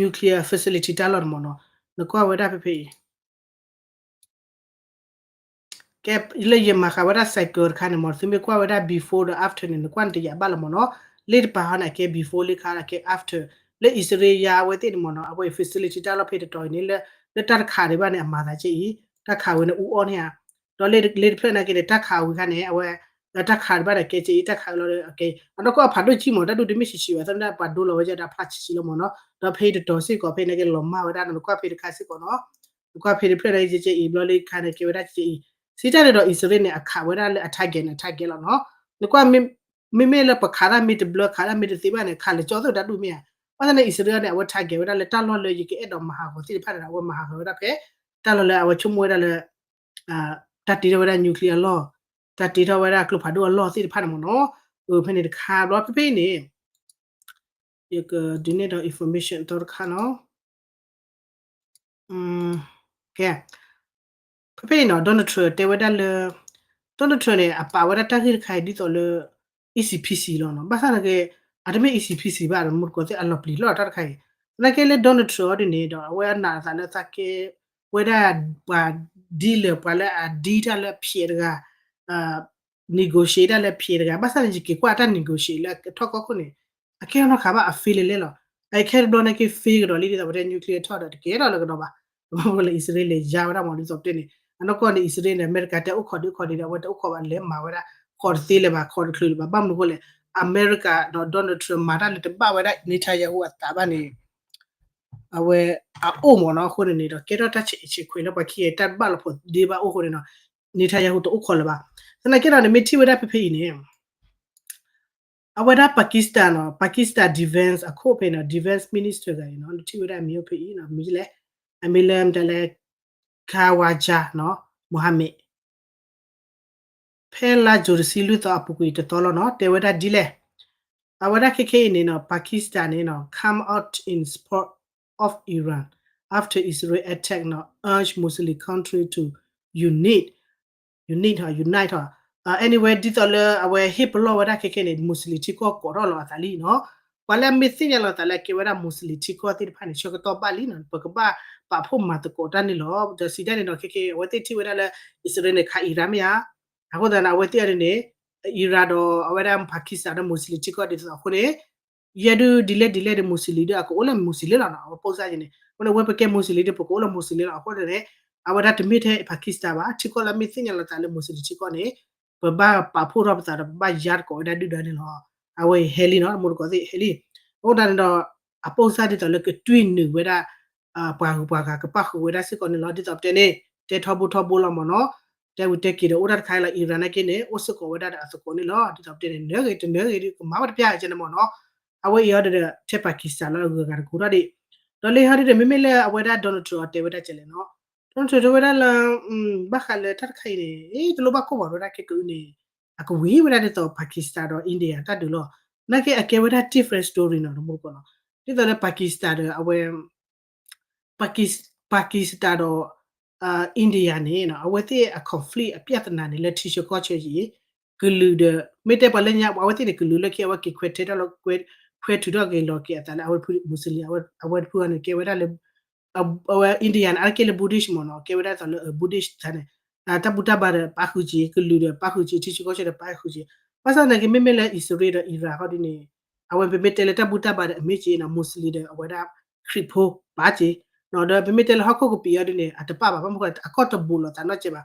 nuclear facility တၢ်လီၢ်န့ၣ်မ့ၢ်နီၤ နကွၢ်ဝဲဒၣ်ဖဲဖဲအံၤ ကဲ လၢယမၤဃာ်ဝဲဒၣ် cycle တခါန့ၣ်မ့ၢ် သုမ့ၢ်ကွၢ်ဝဲဒၣ် before ဒီး after န့ၣ် နကွၢ်န့ၣ်တယာ်ဘၣ်လီၤမ့ၢ်နီၤ လ့ၣ်တပၤဟီန့ၣ် အကဲ before လ့ၣ်ခါန့ၣ် အကဲ after လၢအံၣ်စရ့လးယၤအဝဲသ့ၣ်န့ၣ်မ့ၢ်နီၤ အဝဲအံၤ facility တၢ်လီၢ်ဖဲတတီၤအံၤန့ၣ် လၢတၢ်တခးဒံးဘၣ်န့ၣ် အမၤသးကဲအံၤ တၢ်ခးဝဲန့ၣ် အူအီၣ်န့ၣ်ဧါ ဒီးလ့ၣ်တဖျၢၣ်နာ်က့န့ၣ် တၢ်ခးဝံၤခါန့ၣ် အဝဲ တၢ်ခးဒံးဘၣ်န့ၣ် ကဲကဲအံၤ တၢ်ခးလီၤဒီး အကဲ အနီၢ်ကီၢ်အဖးဒိၣ်ကံမ့ၢ် တၢ်ဒိၣ်တမ့ၢ်ဆံးဆံးဘၣ် သနာ်ပှၤဒိလီၤဝဲဒၣ်ဒီးဖျါဆံးဆံးလီၤမ့ၢ်နီၤ ဒီးဖဲအံၤတတီၤစ့ၢ်ကီး ဖဲန့ၣ်က့ၤလီၤမၢ်ဝဲဒၣ်နီၤ နကွၢ်ဖဲတခါစ့ၢ်ကီးနီၤ နကွၢ်ဖဲတဖျၢၣ်န့ၣ် ကဲကဲအံၤဘျီလၢခါန့ၣ် ကဲဝဲဒၣ်ကဲကဲအံၤ စံးတၢ်န့ၣ်ဒီး အံၣ်စရ့လးန့ၣ် အခးဝဲဒၣ်လၢအ target န့ၣ် အ target လီၤနီၤ နကွၢ် မ့မ့ၢ်လၢပခးတၢ်မ့ၢ်တဘျၢ ခးတၢ်မ့ၢ်တသ့ဘၣ်န့ၣ် ခးလၢကၠီသ့ၣ်တၢ်ဒူၣ်မ့ၢ်ဧါ ဘၣ်ဆၣ်န့ၣ် အံၣ်စရ့လးန့ၣ် အဝဲ target ဝဲဒၣ်လၢတၢ်လီၢ်လၢယကအဲၣ်ဒိးမၤဟးဂီၤသ့ၣ်တဖၣ်န့ၣ်ဒီး အဝဲမၤဟးဂီၤဝဲဒၣ်ဖဲ တၢ်လီၢ်လၢအဝဲဆိကမိၣ်ဝဲဒၣ်လၢ တၢ်တ့ထီၣ်ဝဲဒၣ် nuclear အလီၢ် တၢ်တ့ထီၣ်ဝဲဒၣ်ကျိဖးဒိၣ်အလီၢ်သ့ၣ်တဖၣ်န့ၣ်မ့ၢ်နီၤ ဖဲန့ၣ်တခါဘျီ ဖဲဖဲအံၤန့ၣ် ယကဒုးနဲၣ်ဒီး information အသီတခါနီၤ ကဲ ဖဲဖဲအံၤနီၤ Donald Trump တဲဝဲဒၣ်လၢ Donald Trump န့ၣ် အပာ်ဝဲဒၣ်တၢ်ဂ့ၢ်တခါအံၤဒ်သိးလၢ E C P C လီၤနီၤ ဘၣ်ဆၣ်သနာ်က့ အတမ့ၢ် E C P C ဘၣ် မူတကိးသ့ၣ်အလီၤပျံၤလီၤတၢ်တခါအံၤ သနာ်က့လၢ Donald Trump အီၤဒ်န့ၣ်ဒီး အဝဲအနာ်အသးလၢသးကဲဝဲဒၣ်ပှၤ dealer ပှၤလၢအ deal တၢ်လၢအဖျဲးတဂၤ negotiate ဒၣ်လၢဖျဲးတဂၤ ဘၣ်ဆၣ်န့ၣ် ယက့ၤကွၢ်တၢ် negotiate လၢထီၣ်ကီၢ်ခိၣ်န့ၣ် အကဲထီၣ်နီတခါဘၣ် အ fail လဲၣ်လဲၣ်လီၤ. အခဲတဘျီန့ၣ်က့ fail ကဒီးလံ ဒ်သိးပတဲ nuclear ထီၣ်ဒီး တကဲထီၣ်လၢကဒီးဘၣ်. ဘၣ်မနုၤဃိလဲၣ် အံၣ်စရ့လးလဲၤယါဝဲဒၣ်မး ဒ်သိးပတဲန့ၣ် အနီၢ်ကီၢ်န့ၣ် အံၣ်စရ့လးန့ၣ် အမဲရကၤတဲအိၣ်ခိးဒံးအိၣ်ခိးဒံးဒီး အဝဲတအိၣ်ခိးဘၣ် လဲၤမၤဝဲဒၣ် ခိးတသ့လၢၤဘၣ် ခိးတချုးလၢၤဘၣ်. ဘၣ်မနုၤဃိလဲၣ် အမဲရကၤဒီး Donald Trump မၤတၢ်လၢတဘၣ်ဝဲဒၣ် Netanyahu အသးဘၣ်န့ၣ် အဝဲအအိၣ်မးနီၤ. အဃိန့ၣ်န့ၣ်ဒီး ကဲထီၣ်တၢ်ဆဲးဆဲးခွဲးလၢပှၤခံဂၤတၢ်ဘၣ်လီၤဖိးဒ့ဘၣ်အိၣ်အဃိန့ၣ်နီၤ Netanyahu တအိၣ်ခိးလၢၤဘၣ်. သနာ်က့ဒီး နမ့ၢ်ထံၣ်ဝဲဒၣ်ဖဲဖဲအံၤန့ၣ် အဝဲဒၣ် Pakistan နီၤ Pakistan defense အခိၣ်ဖဲနီၤ defense minister တဂၤအံၤနီၤ နထံၣ်ဝဲဒၣ်အမံၤအိၣ်ဖဲအံၤနီၤ မံၤလဲၣ် အမံၤလၢမတၤလဲၣ် Khawaja နီၤ Mohammed ဖဲလါယူၤတဆံလွံၢ်သီအပူၤကွံာ်တသီလီၤနီၤ တဲဝဲဒၣ်ဒ်လဲၣ်. အဝဲဒၣ်ခဲခဲအံၤန့ၣ်နီၤ Pakistan န့ၣ်နီၤ come out in support of Iran after Israel attack နီၤ urge Muslim country to unite unite ဟီ unite ဟီ anyway ဒ်သိးလၢအဝဲဟ့ၣ်ပလီၢ်ဝဲဒၣ်ခဲခဲန့ၣ် Muslim ထံကီၢ်ကိးထီၣ်လီၤအသးလံနီၤ. ပှၤလၢအမ့ၢ်သ့ၣ်ညါလီၤသးလၢအကဲဝဲဒၣ် Muslim ထံကီၢ်သ့ၣ်တဖၣ်န့ၣ် ဆၢကတီၢ်ဘၣ်လံနီၤ ပကဘၣ်ပာ်ဖှိၣ်မၤသကိးတၢ်န့ၣ်လီၤ. ဒီးစံးတၢ်န့ၣ်ဒီးခဲခဲ အဝဲသ့ၣ်ထံၣ်ဝဲဒၣ်လၢ အံၣ်စရ့လးန့ၣ် ခး Iran မ့ၢ်ဧါ. အဃိသတးန့ၣ် အဝဲသ့ၣ်အံၤန့ၣ် Iran ဒီးအဝဲဒၣ် Pakistan ဒီး Muslim ထံကီၢ်ဒ်သိးအဃိန့ၣ် ယဲဒုးဒ်လဲၣ်ဒ်လဲၣ်ဒီး Muslim ဒီးအကအိၣ်လၢ Muslim လီၤနီၤ အဝဲပိၢ်စၢ်ယံၤန့ၣ် အဃိန့ၣ် အဝဲပကဲ Muslim ဒီး ပကအိၣ်လၢ Muslim လီၤ. အဃိန့ၣ် အဝဲဒၣ်တမ့ၢ်ထဲ Pakistan ဘၣ် ထံကီၢ်လၢမ့ၢ်သ့ၣ်ညါလီၤသးလၢ Muslim ထံကီၢ်န့ၣ် ပဘၣ်ပာ်ဖှိၣ်ထီၣ်ပသးဒီး ပဘၣ်ယါသကိးဝဲဒၣ်ဒုၣ်ဒါန့ၣ်လီၤ. အဝဲအံၤဟဲလံနီၤ တမူတကိးသ့ၣ်ဟဲလံ. အဃိသတးန့ၣ်ဒီး အပိၢ်စၢ်ဒ်သိးလၢကတွံၢ်နုာ်ဝဲဒၣ် ပှၤဂုၤပှၤဂၤကပၣ်ဃုာ်ဝဲဒၣ်စ့ၢ်ကီးန့ၣ်လီၤ. ဒ်သိးပတဲန့ၣ် တဲထီဘိထီဘိလီၤမ့ၢ်နီၤ. တဲဝံၤတဲက့ၤဒီးအိၣ်တၢ်တခါလီၤ Iran နာ်က့န့ၣ် အိၣ်စ့ၢ်ကီးဝဲဒၣ်ဒီးအသကိးန့ၣ်လီၤ. ဒ်သိးပတဲန့ၣ် နၢဂ့ၤတနၢဂ့ၤဒုးကမၤဝဲတပျၢ်ကဲန့ၣ်မ့ၢ်နီၤ. အဝဲအံၤအီၤဒီး ထဲ Pakistan လၢအဂုၤအဂၤတကိးထီၣ်ဒံး ဒီးလၢဟီဒ်ဒီး မ့မ့ၢ်လၢအဝဲဒၣ် Donald Trump အီၤတဲဝဲဒၣ်ကလဲၣ်နီၤ. Donald Trump တဲဝဲဒၣ်လၢ ဘၣ်ဃးလၢတၢ်တခါအံၤန့ၣ် တလိၣ်ဘၣ်ကိၢ်ဘၣ်ဝဲဒၣ်ခဲကအုန့ၣ် အကဝံၤဝဲဒၣ်ဒ်သိး Pakistan ဒီး India တၢ်ဒုးလီၤ. နာ်က့အကဲဝဲဒၣ် different story နီၤ တမူတကိးနီၤ. ဒ်သိးလၢ Pakistan ဒီးအဝဲ Pakis- Pakistan ဒီး India န့ၣ် အဝဲသ့ၣ်အ conflict အပြဿနာန့ၣ် လၢထံဆၢကီၢ်ဆၢယံၤ ကလုာ်ဒီး မ့ၢ်တဲပှၤလၢညါ အဝဲသ့ၣ်န့ၣ် ကလုာ်လၢခံ အဝဲက့ၤခွဲးထဲထီၣ်လီၤ ခွဲးထုးထီၣ်က့ၤလီၤက့ၤအသးလၢအဝဲ Muslim အဝဲတဖုအံၤန့ၣ် ကဲဝဲဒၣ်လၢ အဝဲ India န့ၣ် အါတက့ၢ်လၢ Buddhist မ့ၢ်နီၤ ကဲဝဲဒၣ်သိးလၢ Buddhist တၢ်န့ၣ် တၢ်ဘူၣ်တၢ်ဘါဒီးပာ်ဃုာ်က့ၤ ကလုာ်ဒီးပာ်ဃုာ်က့ၤ ထံဆၢကီၢ်ဆၢဒီးပာ်ဃုာ်က့ၤ ဘၣ်ဆၣ်သနာ်က့ မ့မ့ၢ်လၢအံၣ်စရ့လးဒီး Iran ဟီဒ်န့ၣ် အဝဲပမ့ၢ်တဲလၢတၢ်ဘူၣ်တၢ်ဘါဒီးအမ့ၢ်က့ၤနီၤ Muslim ဒီးအဝဲဒၣ်ခရံာ်ဖိပာ်က့ၤ ဒီးပမ့ၢ်တဲလၢဟီၣ်ခိၣ်ကပံာ်အီၤဒ်န့ၣ် အတပာ်ဘၣ် ဘၣ်မနုၤဃိ အကီၢ်တဘူးလိာ်သးနီတစဲးဘၣ်.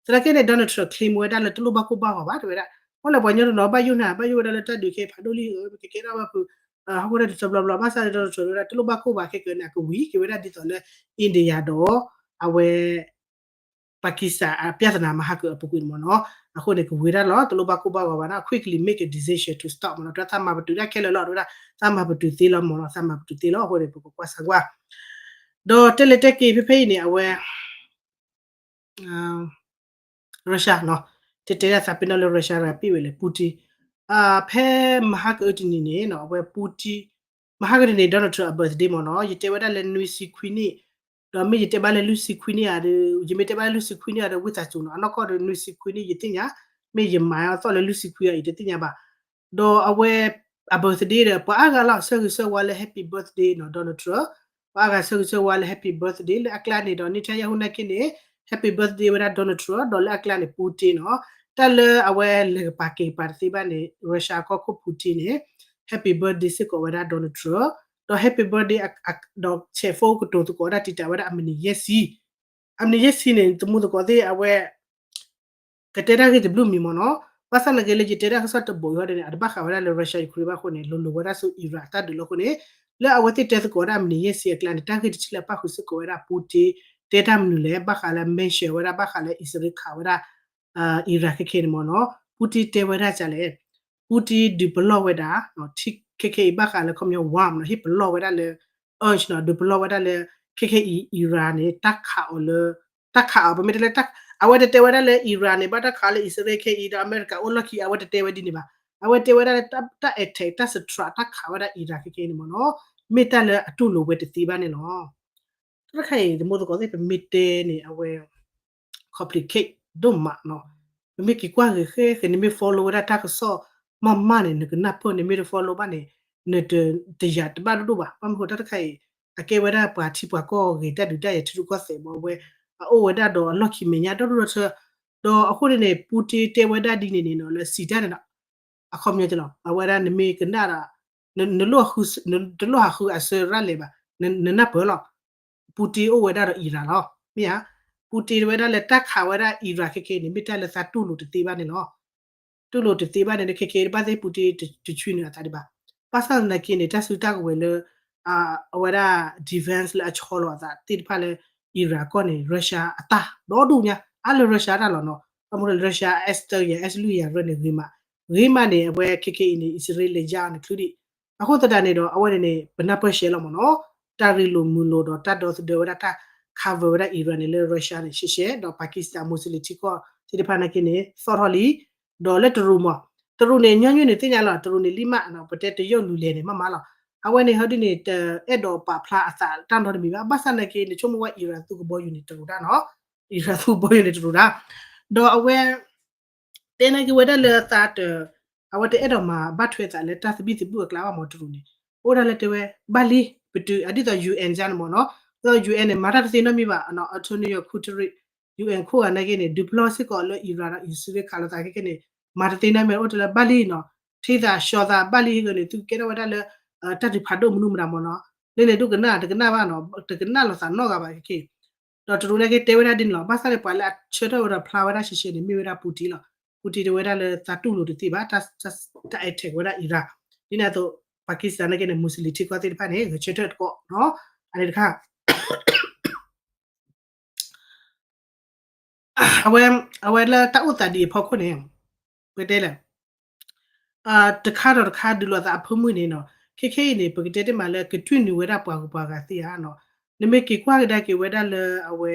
သနာ်က့န့ၣ် Donald Trump claim ဝဲဒၣ်လၢတလိၣ်ဘၣ်ကိၢ်ဘၣ်ဂီၤဘၣ် တဲဝဲဒၣ် အဃိလၢပှၤကညီတနီၤဘၣ်ယိၣ်နၤ ဘၣ်ယိၣ်ဝဲဒၣ်လၢတၢ်ဒုးခဲဖးဒိၣ်လံ ပကကဲထီၣ်ဘၣ်ဖုး ဟီၣ်ခိၣ်ဒီးတဘျီဘျီ ဘၣ်ဆၣ်ဒီး Donald Trump တဲဝဲဒၣ် တလိၣ်ဘၣ်ကိၢ်ဘၣ်ခဲကနံၣ် အကဝံၤက့ၤဝဲဒၣ်ဒ်သိးလၢ India ဒီး အဝဲ Pakistan အပြဿနာမၤဟးကၢၤအပူၤကွံာ်န့ၣ်မ့ၢ်နီၤ. အဃိန့ၣ် ကဝံၤဒၣ်လီၤ တလိၣ်ဘၣ်ကိၢ်ဘၣ်ဂီၤဘၣ်နီၤ quickly make a decision to stop မ့ၢ်နီၤ တဲသးမၤပတုာ်ဒၣ်ခဲလၢာ်လီၤ တဲဝဲဒၣ် သးမၤပတုာ်သ့လီၤမ့ၢ်နီၤ သးမၤပတုာ်သ့လီၤ အဃိန့ၣ် ပကကွၢ်ဆၢကွၢ် ဒီးတဲလဲၤတဲက့ၤဖဲဖဲအံၤန့ၣ် အဝဲ Russia နီၤ တဲတဲဒၣ်သးပ့ၤနီၣ်လၢ Russia တဂၤပ့ၢ်ဝဲလဲၣ် Putin ဖဲမဟါကအၢတနံၤန့ၣ်နီၤ အဝဲ Putin မဟါကတနံၤ Donald Trump အ birthday မ့ၢ်နီၤ ယတဲဝဲဒၣ်လၢနွံဆံခွံနံၣ် ဒီးမ့ၢ်ယတဲဘၣ်လၢလွံၢ်ဆံခွံနံၣ်ဧါဒီး ယမ့ၢ်တဲဘၣ်လၢလွံၢ်ဆံခွံနံၣ်ဧါဒီး ဝံသးစူၤနီၤ အနီၢ်ကီၢ်ဒီးနွံဆံခွံနံၣ် ယသ့ၣ်ညါ မ့ၢ်ယမၤအသီၣ်လၢလွံၢ်ဆံခွံဧါ ယတသ့ၣ်ညါဘၣ် ဒီးအဝဲ အ birthday ဒီး ပှၤအါဂၤလီၤဆၢဂ့ၤဆၢဝါလၢ happy birthday နီၤ Donald Trump ပှၤအါဂၤဆၢဂ့ၤဆၢဝါလၢ happy birthday လၢအကျါန့ၣ်ဒီး Netanyahu နာ်က့န့ၣ် happy birthday ဝဲဒၣ် Donald Trump ဒီးလၢအကျါန့ၣ် Putin နီၤ တၢ်လၢအဝဲလဲၤကပၤက့ၤကပၤတသ့ဘၣ်န့ၣ် Russia ကီၢ်ခိၣ် Putin န့ၣ် happy birthday စ့ၢ်ကီးဝဲဒၣ် Donald Trump ဒီး happy birthday ဒီး ဆဲးဖိကတိၤသကိးဝဲဒၣ်တံာ်တာ်ဝဲဒၣ်အမံးနံးယဲၢ်ဆံ အမံးနံးယဲၢ်ဆံန့ၣ် တမူသကိးသ့ၣ်အဝဲ ကတဲတၢ်ဂ့ၢ်တဘျုးမံၤမ့ၢ်နီၤ ဘၣ်ဆၣ်သနာ်က့လၢယတဲတၢ်ကစီၣ်တဘိးအံၤဟီဒ်န့ၣ် အတဘၣ်ဃးဝဲဒၣ်လၢ Russia Ukraine ဘၣ်အဃိန့ၣ် လိၤလိၤဝဲဒၣ်ဆူ Iran တၢ်ဒုးလီၤအဃိန့ၣ် လၢအဝဲသ့ၣ်တဲသကိးဝဲဒၣ်အမံးနံးယဲၢ်ဆံအကျါန့ၣ် တၢ်ဂ့ၢ်တဆံလၢအပၣ်ဃုာ်စ့ၢ်ကီးဝဲဒၣ် Putin တဲတၢ်မနုၤလဲၣ် ဘၣ်ဃးလၢ mention ဝဲဒၣ် ဘၣ်ဃးလၢ အံၣ်စရ့လးခးဝဲဒၣ် Iran ခဲခဲန့ၣ်မ့ၢ်နီၤ Putin တဲဝဲဒၣ်ဒ်လဲၣ် Putin ဒုးပလီၢ်ဝဲဒၣ် ထံခဲခဲအံၤဘၣ်ဃးလၢ ခီပညီ warm နီၤ ဟ့ၣ်ပလီၢ်ဝဲဒၣ်လၢ urge နီၤ ဒုးပလီၢ်ဝဲဒၣ်လၢ ခဲခဲအံၤ Iran န့ၣ် တၢ်ခးအီၤလၢ တၢ်ခးအီၤ ပမ့ၢ်တဲလၢ အဝဲတတဲဝဲဒၣ်လၢ Iran န့ၣ် ဘၣ်တၢ်ခးလၢအံၣ်စရ့လးခဲအံၤ ဒီးအမဲရကၤအိၣ်လီၢ်ခံ အဝဲတတဲဝဲဒ်န့ၣ်ဘၣ်. အဝဲတဲဝဲဒၣ်လၢ တၢ် attack တၢ် strike တၢ်ခးဝဲဒၣ် Iran ခဲခဲအံၤန့ၣ်မ့ၢ်နီၤ မ့ၢ်တၢ်လၢအတူၢ်လိာ်ဝဲတသ့ဘၣ်န့ၣ်လီၤ. တၢ်တခါအံၤ တမူသကိးသ့ၣ် ပမ့ၢ်တဲန့ၣ် အဝဲ complicate ဒိၣ်မးနီၤ ပမ့ၢ်က့ၤကွၢ်ဂ့ၤဃဲဃဲ နမ့ၢ် follow ဝဲဒၣ်တၢ်ကစီၣ်မးမးန့ၣ် နကနၢ်ပၢၢ် နမ့ၢ်တ follow ဘၣ်န့ၣ် နတယာ်တဘၣ်ဒိၣ်ဒိၣ်ဘၣ်. ဘၣ်မနုၤဃိ တၢ်တခါအံၤ အကဲဝဲဒၣ်ပှၤထံပှၤကီၢ်ဂ့ၤ တၢ်ဒုးတၢ်ယၤထံရူၢ်ကီၢ်သဲးမ့ၢ်ဝဲ အအိၣ်ဝဲဒၣ်ဒီးအလီၢ်ခံမဲာ်ညါဒီဒူၣ်ဒီထၢ ဒီးအဃိန့ၣ်န့ၣ် Putin တဲဝဲဒၣ်ဒ်န့ၣ်န့ၣ်နီၤ လၢစံးတၢ်န့ၣ်ဒီး အခီပညီလီၤ အဝဲဒၣ်နမ့ၢ်ကနၣ်ဒီး နလိၣ်ဟးဃုအစၢရၣ်လဲၤဘၣ်, နနၢ်ပၢၢ်လီၤ. Putin အိၣ်ဝဲဒၣ်ဒီး Iran လီၤ. မ့ၢ်ဧါ, Putin ဝဲဒၣ်လၢတၢ်ခးဝဲဒၣ် Iran ခဲကဲန့ၣ် မ့ၢ်တၢ်လၢသးတူၢ်လိာ်တသ့ဘၣ်န့ၣ်လီၤ. တူၢ်လိာ်တသ့ဘၣ်န့ၣ် ခဲကဲဘၣ်သ့ၣ် Putin တဆှံနုာ်အသးဒံးဘၣ်. ဘၣ်ဆၣ်သနာ်က့န့ၣ် တၢ်စုတၢ်ကဝဲၤလၢ အဝဲဒၣ် defense လၢအဆီလီၤအသးသ့ၣ်တဖၣ်လၢ Iran ကီၢ်န့ၣ် Russia အတၢ်ဒီဒူၣ်ညါ အါလၢ Russia တၢ်လီၤနီၤ. ဘၣ်မနုၤလၢ Russia S သၢကယၤ S လွံၢ်ကယၤရၢန့ၣ်ဂ့ၤမး, ဂ့ၤမးန့ၣ် အဝဲခဲကဲအံၤန့ၣ် အံၣ်စရ့လးလဲၤယါအီၤန့ၣ် ချုးဒံး. အဃိသတးန့ၣ်ဒီး အဝဲန့ၣ်န့ၣ် ပနၢ်ပၢၢ်ရှဲလီၤမ့ၢ်နီၤ. တၢ်ရ့လိာ်မုာ်လိာ်ဒီးတၢ်ဒီသဒၢဝဲဒၣ်တၢ် cover ဝဲဒၣ် Iran န့ၣ်လၢ Russia န့ၣ် ရှဲရှဲ ဒီး Pakistan Muslim ထံကီၢ်သ့ၣ်တဖၣ်နာ်က့န့ၣ် သီၣ်ထီၣ်လံ. ဒီးလၢတရူးမး, တရူးန့ၣ် ညီနုၢ်န့ၣ်သ့ၣ်ညါလီၤ, တရူးန့ၣ်လံမး ပတဲတရုတ်လူလဲၣ်န့ၣ် မ့ၢ်မးလီၤ. အဝဲန့ၣ်ဟီဒ်န့ၣ် တအဲၣ်ဒိးပာ်ဖျါအသးတၢ်နီတမံၤဘၣ်. ဘၣ်ဆၣ်နာ်က့ နဆိကမိၣ်ဝဲ Iran သူၣ်ကဘီယူၤန့ၣ်တရူးတၢ်နီၤ, Iran သူၣ်ကဘီယူၤန့ၣ်တရူးတၢ်. ဒီးအဝဲ တဲနာ်က့ဝဲဒၣ်လၢသးတ အဝဲတအဲၣ်ဒိးမၤဘၣ်ထွဲသးလၢတၢ်သဘံၣ်သဘုၣ်အကျါဘၣ်မး တရူးန့ၣ်, အိၣ်ဒၣ်လၢတဲဝဲ ဘၣ်လံ, ပတုာ် အဒ်သိး UN ကန့ၣ်မ့ၢ်နီၤ, ဒီး UN န့ၣ် မၤတၢ်တသ့နီတမံၤဘၣ်နီၤ, Antonio Guterres UN ခိၣ်ဂၤနာ်က့န့ၣ် ဒုးပလီၢ်စ့ၢ်ကီးလၢ Iran ဒီး အံၣ်စရ့လးခးလိာ်သးခဲကဲန့ၣ် မၤတသ့နီတမံၤ အိၣ်တလၢဘၣ်လံနီၤ, ထံသးဆှီသးဘၣ်လံဟ့ၣ်ဂ့ၤန့ၣ် သုကဲထီၣ်ဝဲဒၣ်လၢ တၢ်ဒုးဖးဒိၣ်မနုၤမတၤမ့ၢ်နီၤ, လၢန့ၣ်ဒိကနၣ်တကနၣ်ဘၣ်နီၤ, တကနၣ်လိာ်သးနီတဂၤဘၣ်ခဲကဲ ဒီးတရူးနာ်က့တဲဝဲဒၣ်ဒ်န့ၣ်လီၤ. ဘၣ်ဆၣ်န့ၣ် ပှၤလၢအဆၢထၢၣ်ဝဲဒီးဖျါဝဲဒၣ်ရှဲရှဲန့ၣ် မ့ၢ်ဝဲဒၣ် Putin လီၤ. Putin တဲဝဲဒၣ်လၢသးတူၢ်လိာ်တသ့ဘၣ် တၢ် attack ဝဲဒၣ် Iran, ဒ်န့ၣ်အသိး Pakistan နာ်က့န့ၣ် Muslim ထံကီၢ်သ့ၣ်တဖၣ်န့ၣ် ဂဲၤဆၢထၢၣ်တကီၢ်နီၤ, အန့ၣ်တခါ အဝဲ အဝဲလၢတၢ်အိၣ်သးဒ်အံၤအဖီခိၣ်န့ၣ် ပတဲလဲၣ် တခါဒီးတခါဒုးလိာ်သးအဖၢမုၢ်န့ၣ်နီၤ, ခဲခဲအံၤန့ၣ် ပကတဲတ့ၢ်မးလၢကတွံၢ်နုာ်ဝဲဒၣ်ပှၤဂုၤပှၤဂၤသ့ဧါနီၤ, နမ့ၢ်က့ၤကွၢ်ကဒါက့ၤဝဲဒၣ်လၢအဝဲ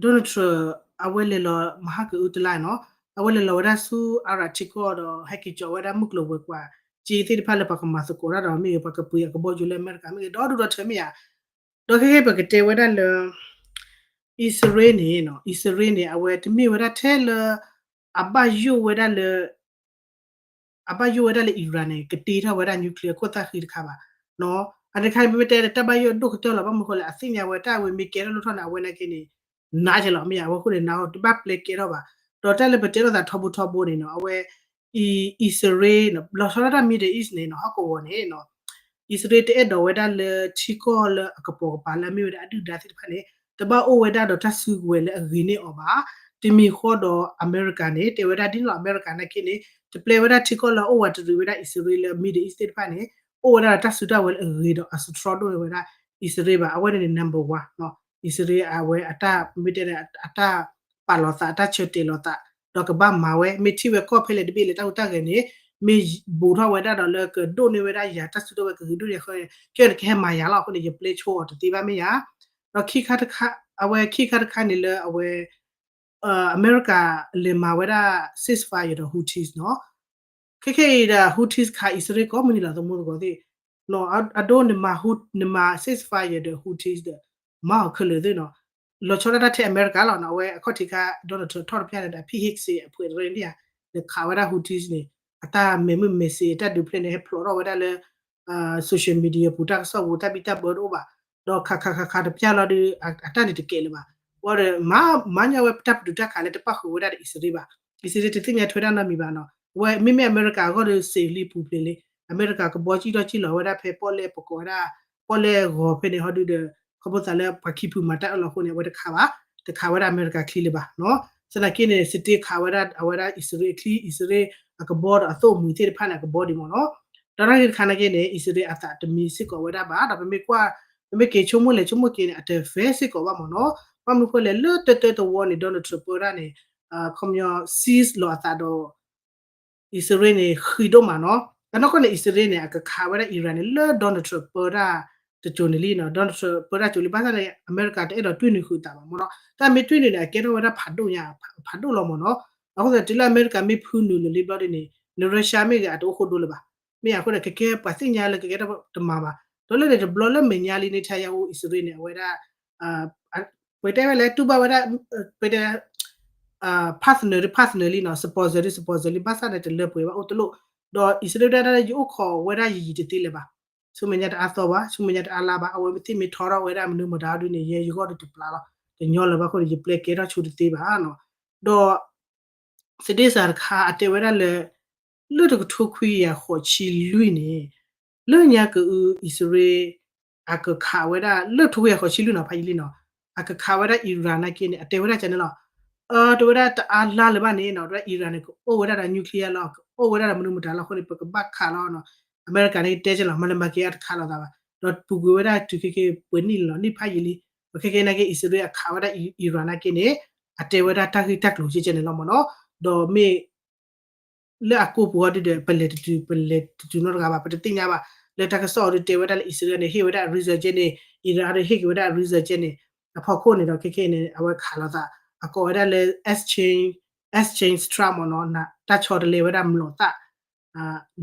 Donald Trump အဝဲလဲၤလီၤမဟါကအုတလါနီၤ, အဝဲလဲၤလီၤဝဲဒၣ်ဆူ Iraq ထံကီၢ်ဒီး ဟဲက့ၤကၠီးဝဲဒၣ်မုၢ်ကျိၤဝဲၤကွာ် က့သ့ၣ်တဖၣ်လၢပှၤကမၤသကိးတၢ်ဒီးမ့ၢ်ဂ့ၤ ပှၤကပှ့ၤအကဘီယူၤလၢအမဲရကၤမ့ၢ်ဂ့ၤ ဒီဒူၣ်ဒီထၢမ့ၢ်ဧါ, ဒီးခဲခဲပကတဲဝဲဒၣ်လၢ အံၣ်စရ့လးန့ၣ်နီၤ, အံၣ်စရ့လးန့ၣ် အဝဲတမ့ၢ်ဝဲဒၣ်ထဲလၢ အဘၣ်ယိၣ်ဝဲဒၣ်လၢ အဘၣ်ယိၣ်ဝဲဒၣ်လၢ Iran န့ၣ် ကတ့ထီၣ်ဝဲဒၣ် nuclear ခိၣ်သၣ်ဃံတခါဘၣ်. အန့ၣ်တခါန့ၣ် ပမ့ၢ်တဲတၢ်ဘၣ်ယိၣ်ဒိၣ်ကတၢၢ်လီၤ ဘၣ်မနုၤဃိလဲၣ် အသ့ၣ်ညါဝဲတၢ်ဝဲမ့ၢ်ကဲထီၣ်လိၣ်ထီၣ်န့ၣ် အဝဲနာ်က့ၤလီၤ မ့ၢ်ဧါ, အဝဲအဃိန့ၣ် နာ်အီၤ တဘၣ်ပျဲကဲထီၣ်ဘၣ်. ဒီးတၢ်လၢပတဲလိာ်သးထီဘိထီဘိန့ၣ်နီၤ အဝဲ အံၣ်စရ့လး လီၤဆီဒၣ်တၢ် Middle East န့ၣ်နီၤ ဟီၣ်ကဝီၤန့ၣ်နီၤ အံၣ်စရ့လးတအဲၣ်ဒိးဝဲဒၣ်လၢထံကီၢ်လၢအကပိာ်ကပၤလၢအမ့ၢ်ဝဲဒၣ်အဒုၣ်ဒါသ့ၣ်တဖၣ်န့ၣ် တဘၣ်အိၣ်ဝဲဒၣ်ဒီးတၢ်စုကဝဲၤလၢအဂ့ၤန့ၢ်အီၤဘၣ်. တမံၤဃီဒီးအမဲရကၤန့ၣ် တဲဝဲဒၣ်ဒ်န့ၣ်လီၤ. အမဲရကၤနာ်က့န့ၣ် တပျဲဝဲဒၣ်ထံကီၢ်လၢအအိၣ်ဝးတရံးဝဲဒၣ်အံၣ်စရ့လးလၢ Middle East သ့ၣ်တဖၣ်န့ၣ် အိၣ်ဝဲဒၣ်ဒီးတၢ်စုတၢ်ဝဲၤလၢအဂ့ၤဒီးအစထြီဒိၣ်န့ၢ်ဝဲဒၣ်အံၣ်စရ့လးဘၣ်. အဝဲန့ၣ်န့ၣ် number one နီၤ. အံၣ်စရ့လးအဝဲအတၢ်မ့ၢ်တဲန့ၣ် အတၢ်ပာ်လီၤသး အတၢ်ဆၢတဲာ်လီၤသး ဒီးကဘၣ်မၤဝဲ မ့ၢ်ထံၣ်ဝဲကီၢ်ဖဲလဲၣ်တဘ့ၣ်လဲၣ် တၢ်ဟူးတၢ်ဂဲၤန့ၣ် မ့ၢ်ဘူးထီၣ်ဝဲဒၣ်ဒီးလၢကဒိၣ်န့ၢ်ဝဲဒၣ်ယၤတၢ်စုတၢ်ဝဲၤကဂ့ၤဒိၣ်န့ၢ်အဃိန့ၣ် ကဲန့ၣ်ကဟဲမၤယၤလီၤ. အဃိန့ၣ် ယပျဲဆိအီၤတသ့ဘၣ်မ့ၢ်ယၤ ဒီးခံခါတခါ အဝဲခံခါတခါန့ၣ်လၢအဝဲ အမဲရကၤလဲၤမၤဝဲဒၣ် ceasefire ဒီး Houthis နီၤ. ခဲခဲအံၤဒီး Houthis ခးအံၣ်စရ့လးကိးမုၢ်နံၤလီၤ သမူသကိးသ့ၣ် အဒိနမၤ ceasefire ဒီး Houthis ဒီး မၤအီၤခဲလၢာ်သ့ၣ်နီၤ. လီၤဆီဒၣ်တၢ်ထဲအမဲရကၤလီၤနီၤ. အဝဲအခီၣ်ထံးခါ Donald Trump ထီၣ်တဖျၢၣ်န့ၣ်ဒီး ဖံးဟ့ၣ်စ့အဖှဲးတရၢန့ၣ် နခးဝဲဒၣ် Houthis န့ၣ် အတၢ်မဲာ်မုာ်မဲာ်စ့အတၢ်ဒုးဖျဲၣ်န့ၣ် ဟဲဖျိးထီၣ်ဝဲဒၣ်လၢ social media ပူၤ တၢ်ကစီၣ်ပူၤ တၢ်ဘံၣ်တၢ်ဘၢတအိၣ်ဘၣ်. ဒီးခးခးခးခးတပျၢ်လီၤဒီး အတၢ်န့ၣ်တကဲလၢၤဘၣ်. ဝံၤဒီး မၤညီဝဲတၢ်ပတုာ်တၢ်ခးလၢတပၣ်ဃုာ်ဝဲဒၣ်ဒီးအံၣ်စရ့လးဘၣ်. အံၣ်စရ့လးတသ့ၣ်ညါထွဲဒၣ်နီတမံၤဘၣ်နီၤ. အဝဲမ့မ့ၢ်အမဲရကၤအဂီၢ်ဒီးစ့လံပူၤဖျဲးလံ. အမဲရကၤကဘီကံၣ်ထီၣ်ကံၣ်လီၤဝဲဒၣ်ဖဲပီၣ်လဲၣ်ပကိးဝဲဒၣ် ပီၣ်လဲၣ်ဂီၤဖဲန့ၣ် ဟီဒုဒီး ခီဖျိသးလၢပှၤခံဖုမၤတၢ်အၢၣ်လီၤအဃိန့ၣ် အဝဲတခးဘၣ်. တခးဝဲဒၣ်အမဲရကၤချံလၢၤဘၣ်နီၤ. သနာ်က့န့ၣ် စတ့ခးဝဲဒၣ်အဝဲဒၣ်အံၣ်စရ့လးအချံ အံၣ်စရ့လးအကဘီဒီးအသိၣ်မှံၤသ့ၣ်တဖၣ်န့ၣ် အကဘီဒံးမ့ၢ်နီၤ. ဒီးတၢ်ဂ့ၢ်တခါနာ်က့န့ၣ် အံၣ်စရ့လးအသးတမံစ့ၢ်ကီးဝဲဒၣ်ဘၣ်. ဒီးပမ့ၢ်ကွၢ် ပမ့ၢ်က့ၤဆိကမိၣ်လဲၤဆိကမိၣ်က့ၤန့ၣ် အတ fair စ့ၢ်ကီးဘၣ်မ့ၢ်နီၤ. ဘၣ်မနုၤဃိလဲၣ် လၢတၢတၢတဝီန့ၣ် Donald Trump ပၢတၢ်န့ၣ် ခီပညီ cease လီၤအသးဒီး အံၣ်စရ့လးန့ၣ် ဃံးဒိၣ်မးနီၤ. အနီၢ်ကီၢ်န့ၣ် အံၣ်စရ့လးန့ၣ် အကခးဝဲဒၣ် Iran န့ၣ် လၢ Donald Trump ပၢတၢ်တစိၤန့ၣ်လံနီၤ. Donald Trump ပၢတၢ်စိၤလံ ဘၣ်ဆၣ်န့ၣ် အမဲရကၤတအဲၣ်ဒိးတွံၢ်နုာ်ဃုာ်သးဘၣ်မ့ၢ်နီၤ. တၢ်မ့ၢ်တွံၢ်နုာ်န့ၣ် အကဲထီၣ်ဝဲဒၣ်ဖးဒိၣ်ညါ ဖးဒိၣ်လီၤမ့ၢ်နီၤ. အဃိသတး တုၤလၢအမဲရကၤမ့ၢ်ဖုနုာ်လၢာ်လံဘျီဒ်န့ၣ် လၢ Russia မ့ၢ်ဂ့ၤ အတအိၣ်ဃိဒိလၢၤဘၣ်. မ့ၢ်အဃိန့ၣ် ကကဲပှၤသ့ၣ်ညါလၢကကဲထီၣ်တမၤဘၣ်. ဒီးလၢန့ၣ်တဘျီလၢမဲာ်ညါလံ Netanyahu အံၣ်စရ့လးန့ၣ် အဝဲဒၣ် ပတဲဝဲလဲၣ် တူၢ်ဘၣ်ဝဲဒၣ် ပတဲ partner ဒီး partner လံနီၤ sponsor ဒီး sponsor လံ ဘၣ်ဆၣ်န့ၣ် တလၢပှဲၤဘၣ်အိၣ်တလိၣ်, ဒီးအံၣ်စရ့လးဒၣ်လၢယအိၣ်ခိးဝဲဒၣ်ယံာ်ယံာ်တသ့လၢၤဘၣ်, ဆူမဲာ်ညါတအါသီဘၣ်, ဆူမဲာ်ညါတအါလါဘၣ်, အဝဲသ့ၣ်မ့ၢ်ထီထီၣ်ဝဲဒၣ်မနုၤမတၤဒ်န့ၣ် ယဲယဂီၢ်ဒီးတပျၢ်လီၤ, တညီလၢၤဘၣ်အဃိန့ၣ် ယပျဲကဲထီၣ်ဆိတသ့ဘၣ်နီၤ. ဒီး သဒ့စးတခါ အတဲဝဲဒၣ်လၢ လၢတကထိခွံကယၤဃိးဆံလွံၢ်န့ၣ် လၢညါကအု အံၣ်စရ့လး အကခးဝဲဒၣ် လၢတကထိခွံကယၤဃိးဆံလွံၢ်နီၤ ဖးယံာ်လံနီၤ အကခးဝဲဒၣ် Iran နာ်က့န့ၣ် အတဲဝဲဒၣ်ကန့ၣ်လီၤ. အၢ တဲဝဲဒၣ်တအါလါလၢၤဘၣ်န့ၣ်နီၤ တဲဝဲဒၣ် Iran န့ၣ် ကအိၣ်ဝဲဒၣ်ဒီး nuclear လီၤ ကအိၣ်ဝဲဒၣ်ဒီးမနုၤမတၤလီၤအဃိန့ၣ် ပကဘၣ်ခးလီၤနီၤ အမဲရကၤန့ၣ်တဲကလီၤ မၤလၢမၤက့ၤအတခးလိာ်သးဘၣ် ဒီးပူၤကွံာ်ဝဲဒၣ်တုၤခဲက့ၤပှဲၤနံၣ်လီၤ နံၣ်ဖးယံာ်လံ ပခဲက့ၤနာ်က့ အံၣ်စရ့လးအခးဝဲဒၣ် Iran နာ်က့န့ၣ် အတဲဝဲဒၣ်တၢ်ဂ့ၢ်တၢ်ကျိၤကဲကဲန့ၣ်လီၤမ့ၢ်နီၤ ဒီးမ့ၢ် လၢအကိာ်ပူၤအီၤဒုဒီး ပလဲၤတတုၤ ပလဲၤတတုၤနီတဂၤဘၣ် ပတသ့ၣ်ညါဘၣ် လၢတၢ်ကစီၣ်အီၤဒုတဲဝဲဒၣ်လၢ အံၣ်စရ့လးန့ၣ် ဟ့ၣ်ဝဲဒၣ် reason ကဲန့ၣ် Iran အီၤဒုဟ့ၣ်က့ၤဝဲဒၣ် reason ကဲန့ၣ် အဖီခိၣ်န့ၣ်ဒီး ခဲခဲအံၤန့ၣ် အဝဲခးလိာ်သး အကိးဝဲဒၣ်လၢ exchange exchange trade မ့ၢ်နီၤ တၢ်ဆီတလဲဝဲဒၣ်မျိာ်သၣ်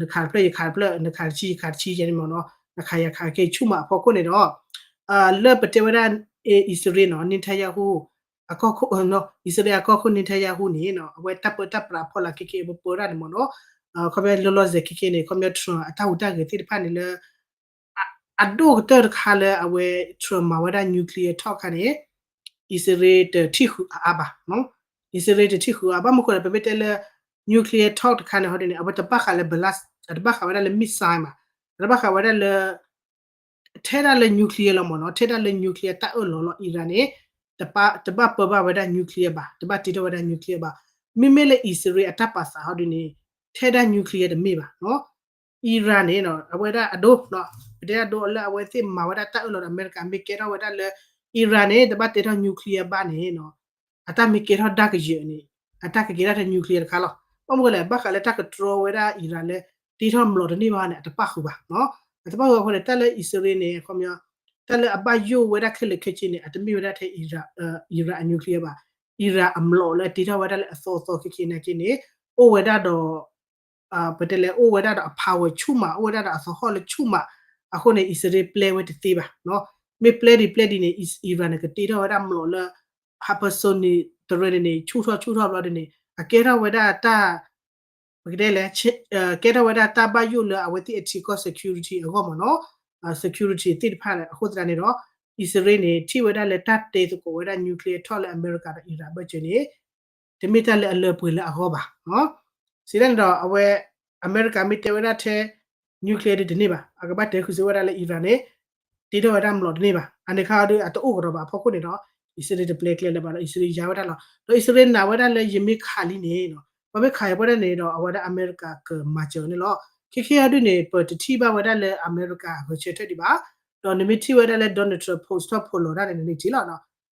နခးတဖျၢၣ်ယခးတဖျၢၣ် နခးတဆံယခးတဆံယဲန့ၣ်မ့ၢ်နီၤ နခးယခးက့ၤဆူၣ်မးအဖီခိၣ်န့ၣ်ဒီး လၢပတဲဝဲဒၣ် အံၣ်စရ့လးနီၤ Netanyahu အကီၢ်ခိၣ် အံၣ်စရ့လးအကီၢ်ခိၣ် Netanyahu န့ၣ်နီၤ အဝဲတၢ်ပၢတၢ်ပြးဖီလာ်ခဲက့ၤ ပပၢဒၣ်န့ၣ်မ့ၢ်နီၤ ခီပညီလီၤလီၤဆဲးခဲက့ၤန့ၣ် ခီပညီ Trump အတၢ်ဟူးတၢ်ဂဲၤသ့ၣ်တဖၣ်န့ၣ်လၢ အဒိၣ်ကတၢၢ်တခါလၢအဝဲ Trump မၤဝဲဒၣ် nuclear talk ခါန့ၣ် အံၣ်စရ့လးတထံၣ်ဃုာ်အါအါဘၣ် အံၣ်စရ့လးတထံၣ်ဃုာ်အါ ဘၣ်မနုၤဃိလဲၣ် ပမ့ၢ်တဲလၢ nuclear talk တခါန့ၣ်ဟီဒ်န့ၣ် အဝဲတဘၣ်ဃးလၢ balance အတဘၣ်ဃးဝဲဒၣ်လၢ missile မး အတဘၣ်ဃးဝဲဒၣ်လၢ ထဲဒၣ်လၢ nuclear လီၤမ့ၢ်နီၤ ထဲဒၣ်လၢ nuclear တၢ်အၢၣ်လီၤလီၤ Iran န့ၣ် တဘၣ်ပၢဘၣ်ဝဲဒၣ် nuclear ဘၣ် တဘၣ်တ့ထီၣ်ဝဲဒၣ် nuclear ဘၣ် မ့မ့ၢ်လၢအံၣ်စရ့လးအတၢ်ပာ်သးဟီဒ်န့ၣ် ထဲဒၣ် nuclear တမ့ၢ်ဘၣ်နီၤ Iran န့ၣ် အဝဲဒၣ်အဒိ ပတဲဒၣ်ဒိလၢအဝဲသ့ၣ်မၤဝဲဒၣ်တၢ်အၢၣ်လီၤဒီး အမဲရကၤမ့ၢ်ကဲထီၣ်ဝဲဒၣ်လၢ Iran န့ၣ် တဘၣ်တ့ထီၣ် nuclear ဘၣ်န့ၣ် အတၢ်မ့ၢ်ကဲထီၣ်ဒၣ်ကယၢၤန့ၣ် အတၢ်ကကဲထီၣ်ထဲ nuclear တခါလီၤ ဘၣ်မနုၤဃိလဲၣ် ဘၣ်ဃးလၢတၢ်ကတြီဝဲဒၣ် Iran လၢ တ့ထီၣ်မျိာ်တန့ၢ်ဘၣ်န့ၣ် အတပၣ်ဃုာ်ဘၣ် အတပၣ်ဃုာ်အဃိန့ၣ် တၢ်လၢအံၣ်စရ့လးန့ၣ် ခီပညီ တၢ်လၢအဘၣ်ယိၣ်ဝဲဒၣ်ခဲလၢာ်ခဲဆ့န့ၣ် အတမ့ၢ်ဝဲဒၣ်ထဲ Iran အ nuclear ဘၣ် Iran အမျိာ်လၢအတ့ထီၣ်ဝဲဒၣ်လၢအသီအသီခဲခဲနာ်က့န့ၣ် အိၣ်ဝဲဒၣ်ဒီး ပတဲလဲၣ် အိၣ်ဝဲဒၣ်ဒီးအ power ဆူၣ်မး အိၣ်ဝဲဒၣ်ဒီးအသဟီၣ်လၢဆူၣ်မး အဃိန့ၣ် အံၣ်စရ့လးပျဲဝဲတသ့ဘၣ် မ့ၢ်ပျဲဒံးပျဲဒံးန့ၣ် Iran န့ၣ် ကတ့ထီၣ်ဝဲဒၣ်မျိာ်လၢ hypersonic တရၢန့ၣ်န့ၣ် ဆူၣ်ထီၣ်ဆူၣ်ထီၣ်ဘျီဒ်န့ၣ် အကဲထီၣ်ဝဲဒၣ်တၢ် ပကတဲလဲၣ် ကဲထီၣ်ဝဲဒၣ်တၢ်ဘၣ်ယိၣ်လၢအဝဲသ့ၣ်အထံကီၢ် security အဂီၢ်မ့ၢ်နီၤ security သ့ၣ်တဖၣ်အဃိသတးန့ၣ်ဒီး အံၣ်စရ့လးန့ၣ် ထံၣ်ဝဲဒၣ်လၢတၢ်တဲသကိးဝဲဒၣ် nuclear talk လၢအမဲရကၤဒီး Iran ဘၢၣ်စၢၤန့ၣ် တမ့ၢ်တၢ်လၢအလၢပှဲၤလၢအဂီၢ်ဘၣ် စံးဒ်န့ၣ်ဒီး အဝဲ အမဲရကၤမ့ၢ်တဲဝဲဒၣ်ထဲ nuclear ဒ်တန့ၢ်ဘၣ် အကဘၣ်တဲဃုာ်စ့ၢ်ဝဲဒၣ်လၢ Iran န့ၣ် တ့ထီၣ်ဝဲဒၣ်မျိာ်တန့ၢ်ဘၣ် အန့ၣ်ခါအီၤဒုး အတအိၣ်ကဒီးဘၣ်အဖီခိၣ်န့ၣ်ဒီး အံၣ်စရ့လးတပျဲကျဲလၢၤဘၣ်ဒီး အံၣ်စရ့လးယါဝဲဒၣ်လီၤ ဒီးအံၣ်စရ့လးနာ်ဝဲဒၣ်လၢယမ့ၢ်ခးလံန့ၣ် ပမ့ၢ်ခးယၤပှဲၤဒၣ်န့ၣ်ဒီး အဝဲဒၣ်အမဲရကၤကမၤစၢၤန့ၣ်လီၤ ခဲခဲအီၤဒုးန့ၣ် ပတထံၣ်ဘၣ်ဝဲဒၣ်လၢအမဲရကၤဂဲၤဆၢထၢၣ်ဒံးဘၣ် ဒီးနမ့ၢ်ထံၣ်ဝဲဒၣ်လၢ Donald Trump post ထီၣ်ဖိးလီၤဒၣ်န့ၣ် နထံၣ်လီၤ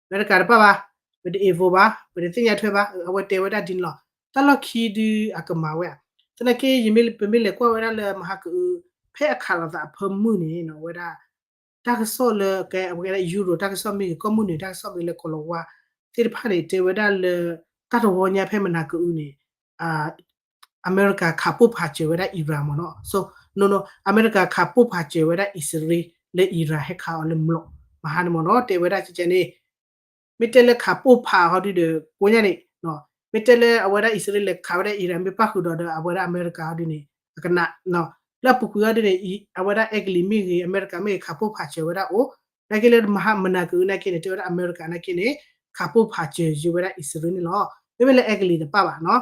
အမဲရကၤတပၣ်ဘၣ် ပတ involve ဘၣ် ပတသ့ၣ်ညါထွဲဘၣ် အဝဲတဲဝဲဒၣ်ဒ်န့ၣ်လီၤ တၢ်လီၢ်ခံဒုးအကမၤဝဲ သနာ်က့ ယမ့ၢ်ပမ့ၢ်လဲၤကွၢ်ဝဲဒၣ်လၢမဟါကအု ဖဲအခးလိာ်သးအဖၢမုၢ်န့ၣ် အဝဲဒၣ် တၢ်ကစီၣ်လၢကဲဝဲဒၣ် Europe တၢ်ကစီၣ်မ့ၢ်ဂ့ၤ ကီၢ်မုၢ်နုာ်တၢ်ကစီၣ်မ့ၢ်ဂ့ၤလၢကီၤလၤဝါသ့ၣ်တဖၣ်န့ၣ် တဲဝဲဒၣ်လၢ တၢ်တဝီညါဖဲမနၤကအုန့ၣ် အမဲရကၤခးပိၢ်ဖးစၢၤဝဲဒၣ် Iran မ့ၢ်နီၤ so no no အမဲရကၤခးပိၢ်ဖးစၢၤဝဲဒၣ်အံၣ်စရ့လးလၢ Iran ဟဲခးအီၤလၢမျိာ် မဟါန့ၣ်မ့ၢ်နီၤ တဲဝဲဒၣ်ကကဲန့ၣ် မ့ၢ်တဲလၢခးပိၢ်ဖးဟီဒုဒီး ကိညါန့ၣ် မ့ၢ်တဲလၢအဝဲဒၣ်အံၣ်စရ့လးခးဝဲဒၣ် Iran မ့ၢ်ပၣ်ဃုာ်ဒီးဒီး အဝဲဒၣ်အမဲရကၤဟီဒုန့ၣ် အကနၣ် လၢအပူၤကွံာ်ဟီဒုန့ၣ် အဝဲဒၣ်အဲကလံးမ့ၢ်ဂ့ၤ အမဲရကၤမ့ၢ်ဂ့ၤ ခးပိၢ်ဖးစၢၤဝဲဒၣ်အိၣ် နာ်က့လၢမဟါမနၤကအုနာ်က့န့ၣ် တဲဝဲဒၣ်အမဲရကၤနာ်က့န့ၣ် ခးပိၢ်ဖးစၢၤယံၤဝဲဒၣ်အံၣ်စရ့လးန့ၣ်လီၤ. မ့မ့ၢ်လၢအဲကလံးတပၣ်ဘၣ်နီၤ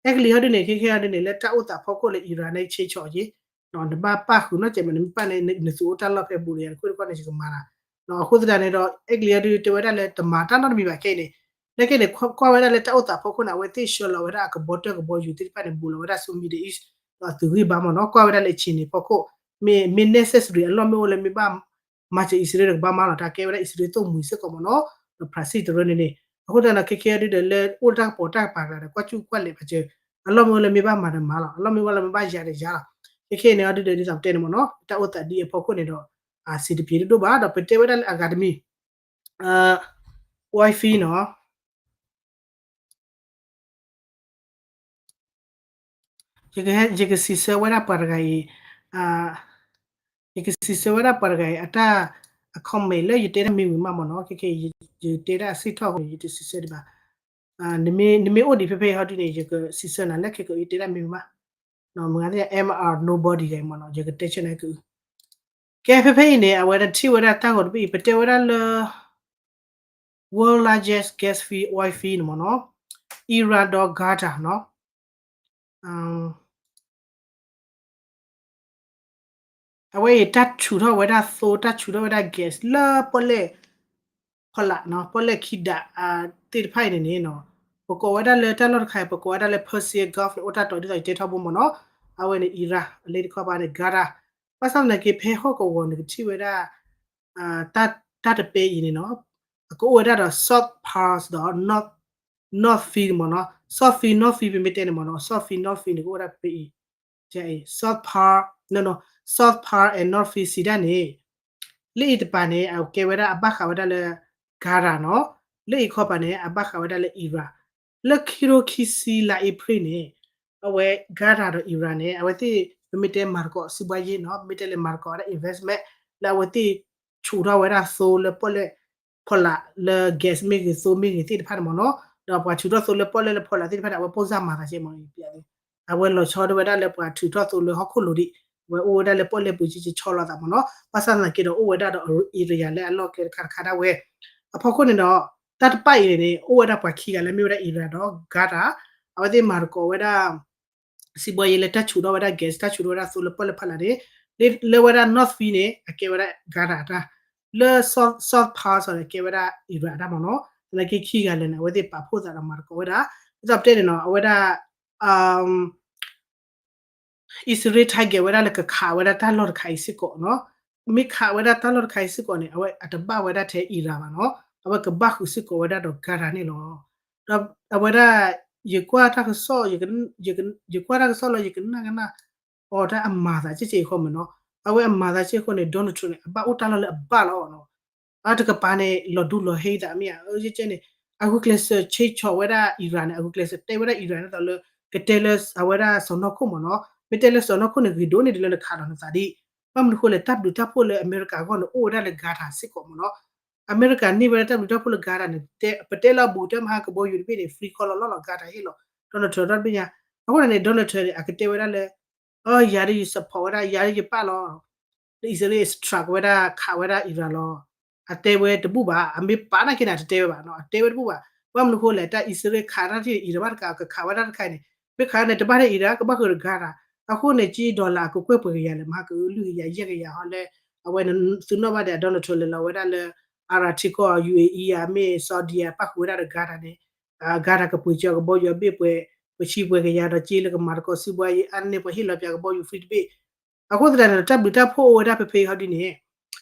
အဲကလံးဟီဒုန့ၣ် ခဲခဲဟီဒုန့ၣ် လၢတၢ်အိၣ်သးဖီခိၣ်လၢ Iran န့ၣ်ဆ့ဆီယ့ၣ် နဘၣ်ပၣ်ဃုာ်နီတစဲးမး နမ့ၢ်ပၣ်န့ၣ် နသုးအိၣ်တၢ်လီၢ်ဖဲဘူးဒီးယၤတခိၣ်တခီန့ၣ် ယကမၤလၢ အဃိသတးန့ၣ်ဒီး အဲကလံးဟီဒုတဲဝဲဒၣ်လၢတမၤတၢ်နီတမံၤဘၣ်ခဲအံၤန့ၣ် နာ်က့န့ၣ် ကွၢ်ဝဲဒၣ်လၢတၢ်အိၣ်သးဖီခိၣ်န့ၣ် အဝဲသ့ၣ်ဆှၢလီၤဝဲဒၣ်အကဘီတၢၢ်ကဘီယူၤသ့ၣ်တဖၣ်န့ၣ် ဘူးလီၤဝဲဒၣ်ဆူ Middle East ဒီးအသုးဂံၢ်ဘါမ့ၢ်နီၤ ကွၢ်ဝဲဒၣ်လၢအဆံးန့ၣ်ဖီခိၣ် မ့ၢ် မ့ၢ် necessary အလီၢ်မ့ၢ်အိၣ်လၢမ့ၢ်ဘၣ် မၤစၢၤအံၣ်စရ့လးဒီးကဘၣ်မၤလီၤ တၢ်ကဲဝဲဒၣ်အံၣ်စရ့လးသိၣ်မှံၤစ့ၢ်ကီးမ့ၢ်နီၤ ဒီး Brazil တရၢန့ၣ်န့ၣ် အဃိသတးဒီး ခဲခဲအံၤဒုဒီးလၢအိၣ်တၢ်ကပီၤတၢ်ကပၤကျါဒီး ကွၢ်ကူၣ်ကွၢ်လဲာ်ပာ်စၢၤ အလီၢ်မ့ၢ်အိၣ်လၢမ့ၢ်ဘၣ်မၤဒီးမၤလီၤ အလီၢ်မ့ၢ်အိၣ်လၢမ့ၢ်ဘၣ်ယၤဒီးယၤလီၤ ခဲခဲအံၤန့ၣ်အံၤဒုဒီးဒ်သိးပတဲန့ၣ်မ့ၢ်နီၤ တၢ်အိၣ်သးဒ်အံၤအဖီခိၣ်န့ၣ်ဒီး အဆင်တပြေတဒိၣ်ဘၣ် ဒီးပတဲဝဲဒၣ်လၢအဂၤတမံၤ wifi နီၤ ယက ယကစံးဆၢဝဲဒၣ်ပှၤတဂၤအံၤ ယကစံးဆၢဝဲဒၣ်ပှၤတဂၤအံၤ အတၢ် အ comment လၢယတဲဒၣ်မ့ၢ်ဝံၤမးမ့ၢ်နီၤ ခဲခဲအံၤ ယတဲဒၣ်အစံၣ်ထီၣ်အဃိန့ၣ် ယတစံးဆၢဒံးဘၣ် နမ့ၢ် နမ့ၢ်အိၣ်ဒံးဖဲဖဲအံၤဟီဒုန့ၣ် ယကစံးဆၢနၤလၢခဲကယတဲဒၣ်မ့ၢ်ဝံၤမး မ့ၢ်ဂ့ၤ M R nobody ဂၤအံၤမ့ၢ်နီၤ ယကတဲဆၢနၤက ကဲဖဲဖဲအံၤန့ၣ် အဝဲဒၣ်ထံၣ်ဝဲဒၣ်တၢ်ဂီၤတဘ့ၣ်အံၤ ပတဲဝဲဒၣ်လၢ world largest gas field oil field န့ၣ်မ့ၢ်နီၤ Iran ဒီး Qatar နီၤ. အဝဲအံၤတၢ်ဆူးထီၣ်ဝဲဒၣ်သိ တၢ်ဆူးထီၣ်ဝဲဒၣ် gas လၢပီၣ်လဲၣ်ဖီလာ်နီၤ, ပီၣ်လဲၣ်ခံဒးသ့ၣ်တဖၣ်အံၤန့ၣ်န့ၣ်နီၤ, ပကိးဝဲဒၣ်လၢတၢ်လီၢ်တခါအံၤ ပကိးဝဲဒၣ်လၢ Persian Gulf န့ၣ် အိၣ်တၢ်တီၤဒ်သိးယတဲထီဘိမ့ၢ်နီၤ. အဝဲန့ၣ် Iran လၢတခီပၤန့ၣ် Qatar, ဘၣ်ဆၣ်သနာ်က့ ဖဲဟီၣ်ကဝီၤန့ၣ် ကထံၣ်ဝဲဒၣ် တၢ်တပ့အံၤန့ၣ်နီၤ, အကအိၣ်ဝဲဒၣ်ဒီး South Pars ဒီး North North Field မ့ၢ်နီၤ, South Field North Field ပမ့ၢ်တဲန့ၣ်မ့ၢ်နီၤ, South Field North Field န့ၣ် ကအိၣ်ဝဲဒၣ်တပ့အံၤ, South Par, no no, South Par and North Field စံးဒၣ်န့ၣ်, လၢအံၤတပၤန့ၣ် အကဲဝဲဒၣ်အဘၣ်ဃးဝဲဒၣ်လၢ Qatar နီၤ, လၢအံၤခီပၤန့ၣ် အဘၣ်ဃးဝဲဒၣ်လၢ Iran, လၢခံထိခံဆံလါအ့ဖြ့ၣ်န့ၣ်, အဝဲ Qatar ဒီး Iran န့ၣ် အဝဲသ့ၣ် ပမ့ၢ်တဲမၤသကိးစံးဘှါယ့နီၤ, ပမ့ၢ်တဲလဲၤမၤသကိးဝဲဒၣ် investment လၢအဝဲသ့ၣ်ဆူးထီၣ်ဝဲဒၣ်သိလၢပီၣ်လဲၣ်ဖီလာ်လၢ gas မ့ၢ်ဂ့ၤ သိမ့ၢ်ဂ့ၤသ့ၣ်တဖၣ်န့ၣ်မ့ၢ်နီၤ, ဒီးပှၤဆူးထီၣ်သိလၢပီၣ်လဲၣ်လၢဖီလာ်သ့ၣ်တဖၣ်န့ၣ် အဝဲပိၢ်စၢ်မၤသးကဲမ့ၢ်, အဝဲလီၤဆီဒၣ်ဝဲဒၣ်လၢပှၤဆူးထီၣ်သိလၢဟီၣ်ခိၣ်လိၤဒံး, အဝဲအိၣ်ဝဲဒၣ်လၢပီၣ်လဲၣ်ပူၤကကဆီလီၤသးမ့ၢ်နီၤ, ဘၣ်ဆၣ်သနာ်က့ဒီးအိၣ်ဝဲဒၣ်ဒီး area လၢအလီၢ်ကျဲတခါတခါဒၣ်ဝဲ, အဖီခိၣ်န့ၣ်ဒီး တၢ်တပၣ်အံၤန့ၣ်န့ၣ် အိၣ်ဝဲဒၣ်ပှၤခံဂၤလၢမ့ၢ်ဝဲဒၣ် Iran ဒီး Qatar, အဝဲသ့ၣ်မၤသကိးဝဲဒၣ် စံးဘှါယ့လၢတၢ်ဆူးထီၣ်ဝဲဒၣ် gas တၢ်ဆူးထီၣ်ဝဲဒၣ်သိလၢပီၣ်လဲၣ်ဖီလာ်န့ၣ်, လၢဝဲဒၣ် North Field န့ၣ် အကဲဝဲဒၣ် Qatar အတၢ်, လၢ South South Pars န့ၣ် ကဲဝဲဒၣ် Iran အတၢ်မ့ၢ်နီၤ, သနာ်က့ခံဂၤလၢာ်န့ၣ် အဝဲသ့ၣ်ပာ်ဖှိၣ်သးဒီးမၤသကိးဝဲဒၣ်, ဒ်သိးပတဲန့ၣ်နီၤ အဝဲဒၣ် အံၣ်စရ့လး target ဝဲဒၣ်လၢကခးဝဲဒၣ်တၢ်လီၢ်တခါအံၤစ့ၢ်ကီးနီၤ, မ့ၢ်ခးဝဲဒၣ်တၢ်လီၢ်တခါအံၤစ့ၢ်ကီးန့ၣ် အဝဲအတဘၣ်ဝဲဒၣ်ထဲ Iran ဘၣ်နီၤ, အဝဲကဘၣ်ဃုာ်စ့ၢ်ကီးဝဲဒၣ်ဒီး Qatar န့ၣ်လီၤ. ဒီးအဝဲဒၣ် ယကွၢ်တၢ်ကစီၣ်, ယကွၢ်တၢ်ကစီၣ်လၢယကနၣ်ကနၣ် အီၤတၢ်အမၤသးကဲကဲအံၤဃီမ့ၢ်နီၤ, အဝဲအမၤသးကဲအံၤဃီန့ၣ် Donald Trump န့ၣ် အဘၣ်အိၣ်တၢ်လီၢ်လၢအဘၣ်လီၤနီၤ, အတကပၤန့ၣ် လီၤဒူလီၤဟဲသးမ့ၢ်ဧါ, ကဲကဲန့ၣ် အဂုာ်ကျဲးစၢးဆ့ဆီၣ်ဝဲဒၣ် Iran န့ၣ် အဂုာ်ကျဲးစၢးတဲဝဲဒၣ် Iran ဒ်သိးလၢ ကတဲလၢအဝဲဒၣ်စီၢ်နီၤခိၣ်မ့ၢ်နီၤ, မ့ၢ်တဲလၢစီၢ်နီၤခိၣ်န့ၣ် ဂ့ၤဒိၣ်န့ၢ်ဒံးလၢနခးလီၤနသးဒံး, ဘၣ်မနုၤဃိလဲၣ် တၢ်ဘျုးတၢ်ဖှိၣ်လၢအမဲရကၤအဂီၢ်န့ၣ် အိၣ်ဝဲဒၣ်လၢ Qatar စ့ၢ်ကီးမ့ၢ်နီၤ, အမဲရကၤန့ၢ်ဝဲဒၣ်တၢ်ဘျုးတၢ်ဖှိၣ်လၢ Qatar န့ၣ် ပတဲလၢအဘူးကတၢၢ်မဟါကဘီယူၤတဘ့ၣ်န့ၣ် free call လီၤလီၤလီၤ Qatar ဟ့ၣ်လီၤ Donald Trump ဒီတဘ့ၣ်ညါ, အဃိန့ၣ် Donald Trump န့ၣ် အကတဲဝဲဒၣ်လၢ ယၤဒ်ယ support ဝဲဒၣ် ယၤဒ်ယပၣ်လီၤ, လၢအံၣ်စရ့လး strike ဝဲဒၣ်ခးဝဲဒၣ် Iran လီၤ, အတဲဝဲတဘူၣ်ဘၣ်, အမ့ၢ်ပာ်နာ်က့န့ၣ် အတတဲဝဲဘၣ်နီၤ, အတဲဝဲတဘူၣ်ဘၣ်, ဘၣ်မနုၤဃိလဲၣ် တၢ်အံၣ်စရ့လးခးတၢ်ထံၣ် Iran ဘၣ်တကး ကခးဝဲဒၣ်တခါအံၤန့ၣ် မ့ၢ်ခးန့ၣ် တဘၣ်ထဲ Iran ကဘၣ်ဃုာ်ဒီး Qatar, အဃိန့ၣ် ကၠံ dollar အကကွဲၢ်ပှဲၤကယၤလဲၣ် မဟါကလုၢ်ကယၤယဲၢ်ကယၤဟီလဲၣ်, အဝဲသုးနီၣ်ဘၣ်ဒီး Donald Trump လဲၤလီၤဝဲဒၣ်လၢ Arab ထံကီၢ် ယူၣ်အ့ၣ်အံၤ မ့ၢ် Saudi အပၣ်ဃုာ်ဝဲဒၣ်ဒီး Qatar န့ၣ် Qatar ကပှ့ၤစၢၤကဘီယူၤအဘ့ၣ်ပှဲၤ ပှဲၤဆံပှဲၤကယၤဒီး ကၠံလၢကမၤသကိးစံးဘှါယံၤအါန့ၢ် ပှၤဟ့ၣ်လီၤပၠးကဘီယူၤ free တဘ့ၣ်, အဃိသတးန့ၣ်ဒီး တၢ်ဘျုးတၢ်ဖှိၣ်အိၣ်ဝဲဒၣ်ဖဲဖဲဟီဒ်န့ၣ်